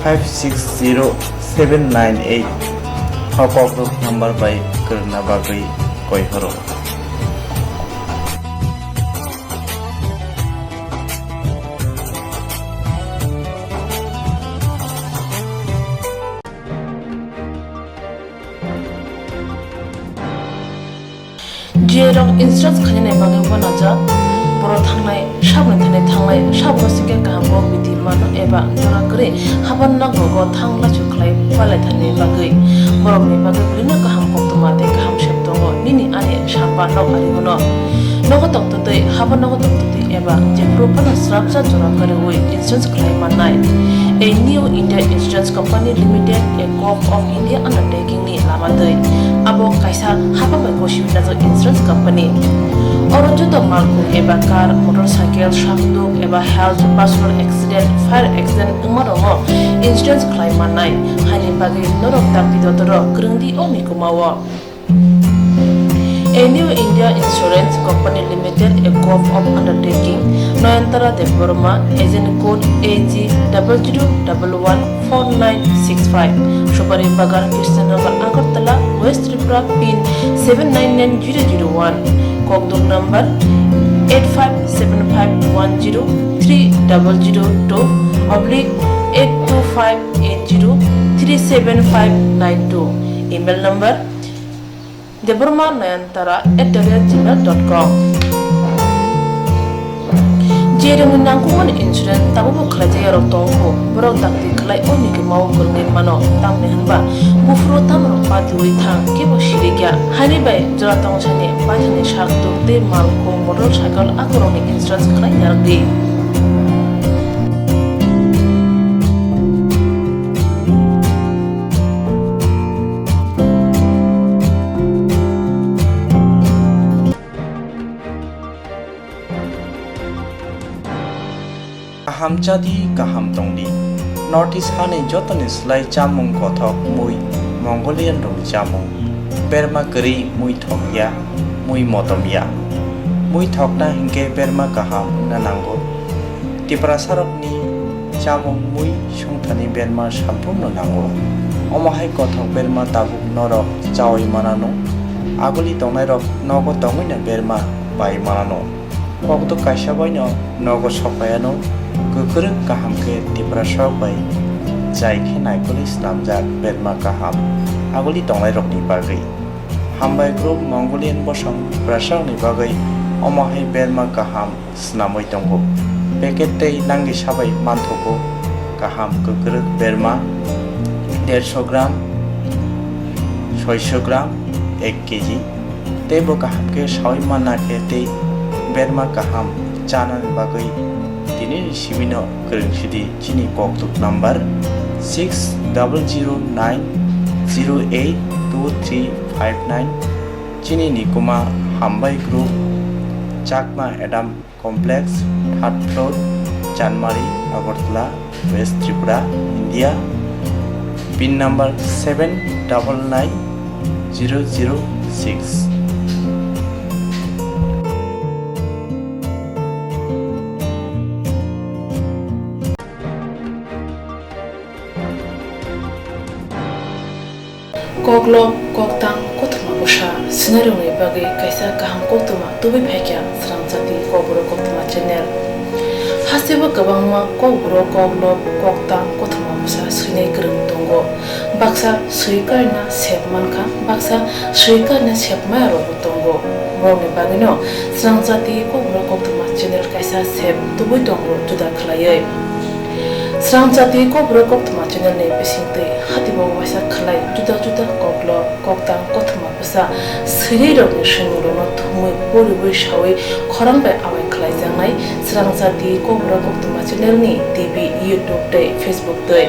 five six zero seven nine eight o koktuk number bai kwrwngna bagwi koi horo. J rok insurance khainani bagwi uanajak, borok thangnai, saboni thani thangnai, sabo singkhe kaham kok biti mano eba jora kwrwi haban nogo go thang laisu khlai palai thani bagwi. Borokni bagwi belino kaham koktwma tei kaham sep tongo, nini ani samba nok ari uno. Nogo tongtwtwi, habo nogo tongtwtwi eba jephuru phano srapsa jora kwrwi insurance khlai mannai. A New India Insurance Company Limited, a Govt of India undertaking ni lama twi. Abo kaisa hapang bai gosiwi najak insurance company. Oro joto malkhung eba car, motorcycle, sakduk eba health, personal accident, fire accident wngma rokno insurance khlai mannai. Haini bagwi norok dakti dotoro kwrwngdi o mikuma o. A New India Insurance Company Limited, a Govt of undertaking, Nayantara Debbarma, agent code A G double zero double one four nine six five, Supari Bagan, Krishnanagar, Agartala, West Tripura, pin seven nine nine zero zero one, kokduk number eight five seven five one zero three double zero two oblique eight two five eight zero three seven five nine two, email number Debbarma Nayantara at the rate gmail dot com. Jerokni nangkukmani insurance tabukbo khlaijak yarok tongo, borok dakti khlai o mikuma o kwrwngwi mano, tamni hwnba buphuru tamrok patiwi thang kebo sirikya. Haini bai jora tongthani paithani sak tuk tei malkhung motorcycle akorokni insurance khlai yarwkdi. Kaham chadi, kaham tongdi. North East hani jotoni slai chamung kothok mui Mongolian rokni chamung. Berma kwrwi mui thokya, mui motomya. Mui thokna hinkhe berma kaham wngna nango. Tiprasarokni chamung mui songthani berma samphurno nango. Omo hai kothok berma tabuk norok chaui manano. Aguli tongnairok nogo tongwino berma bai manano. Kokduk kaisa baino nogo sokpaiano. Kwkrwk kaham khe Tiprasarok bai chai khe naikolwi snamjak berma kaham aguli tongnairokni bagwi. Hambai group Mongolian bosong Tiprasarokni bagwi omo hai berma kaham snamwi tongo. Packet tei nangni sabai manthogo kaham kwkrwk berma dersho gram, soisho gram, ek kg. Tei bo kaham khe saui manna khe tei berma kaham chanani bagwi tinini sibino kwrwng sidi chini kokduk number six double zero nine zero eight two three five nine. Chini nikuma Hambai Group, Chakma Adam Complex, third floor, Chanmari, Agartala, West Tripura, India. Pin number seven double nine zero zero six. Koklop, koktang, kothoma bwsa swinairokni bagwi kaisa kaham koktwma tubui phaikha Srangchati Kokborok Koktwma channel. Hasteo kwbangma kokborok, koklop, koktang, kothoma bwsa swinai kwrwng tongo. Baksa swi karina sep mankha, baksa swi karina sep maya rokbo tongo. Borokni bagwino Srangchati Kokborok Koktwma channel kaisa sep tubui tongo juda khlaiwi. Srangchati Kokborok Koktwma channel ni bisingtwi hatibo waisa khlai juda juda koklop, koktang, kothoma bwsa swinai rokni swimung rokno thumwi poriwi sawi khorang bai awai khlaijaknai Srangchati Kokborok Koktwma channel ni T V, YouTube tei Facebook twi.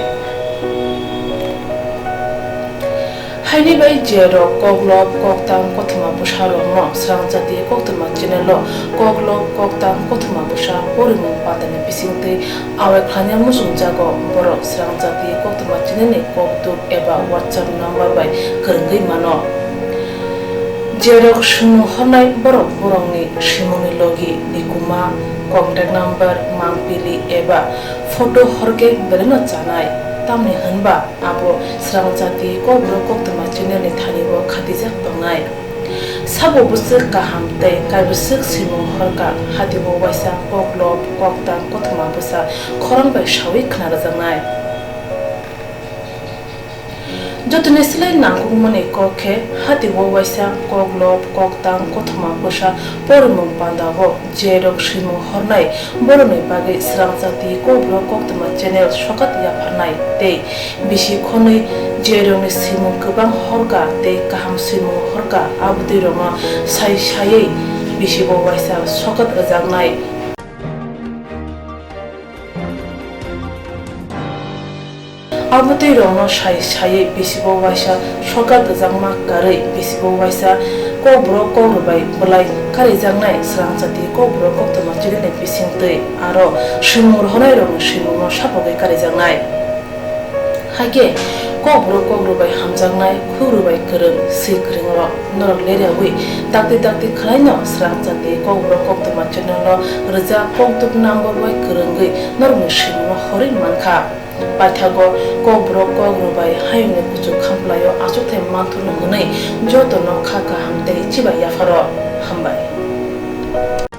Haini bai je rok koklop, koktang, kothoma bwsa rokno Srangchati Koktwma channel o koklop, koktang, kothoma bwsa porimung patani bisingtwi awai khlaina muchungjago, borok Srangchati Koktwma channel ni kokduk eba WhatsApp number bai kwrwngwi mano. Je rok swimung hornai borok borokni swimungni logi, nikuma, contact number, mangpili eba photo horkhe belaino chanai, tamni hwnba abo Srangchati Kokborok Koktwma channel ni thani o khatijak tongnai. Sabo bwswk kaham tei kaibwswk swimung horkha, hatibo waisa koklop, koktang, kothoma bwsa khorang bai sawi khna rwjaknai. Jotoni slai nangkukmani kok khe, hatibo waisa koklop, koktang, kothoma bwsa porimung pandao je rok swimung hornai borokni bagwi Srangchati Kokborok Koktwma channel sokat yapharnai tei bisi khonwi je rokni swimung kwbang horkha tei kaham swimung horkha, abotwi rokno sai saiwi bisibo waisa sokat rwjaknai. Abotwi rokno sai saiwi bisibo waisa sokat rwjakma karwi bisibo waisa kokborok kokrwbai bwlai karijaknai swrangchati kokborok koktwma channelni bisingtwi aro swimung rohonairokni swimungno sapogwi karijaknai. Hakhe kokborok kokrwbai hamjaknai, khukrwbai kwrwng, swi kwrwngrok norok leriawi dakti dakti khwlaino swrangchati kokborok koktwma channelno rwjak kokduk number bai kwrwngwi norokni swimungno horwi mankha. Paithago kokborok kokrwbai hayungni kuchuk khamplaio achukthai manthurno hwnwi jotono kha kaham tei chibai yapharo. Hambai.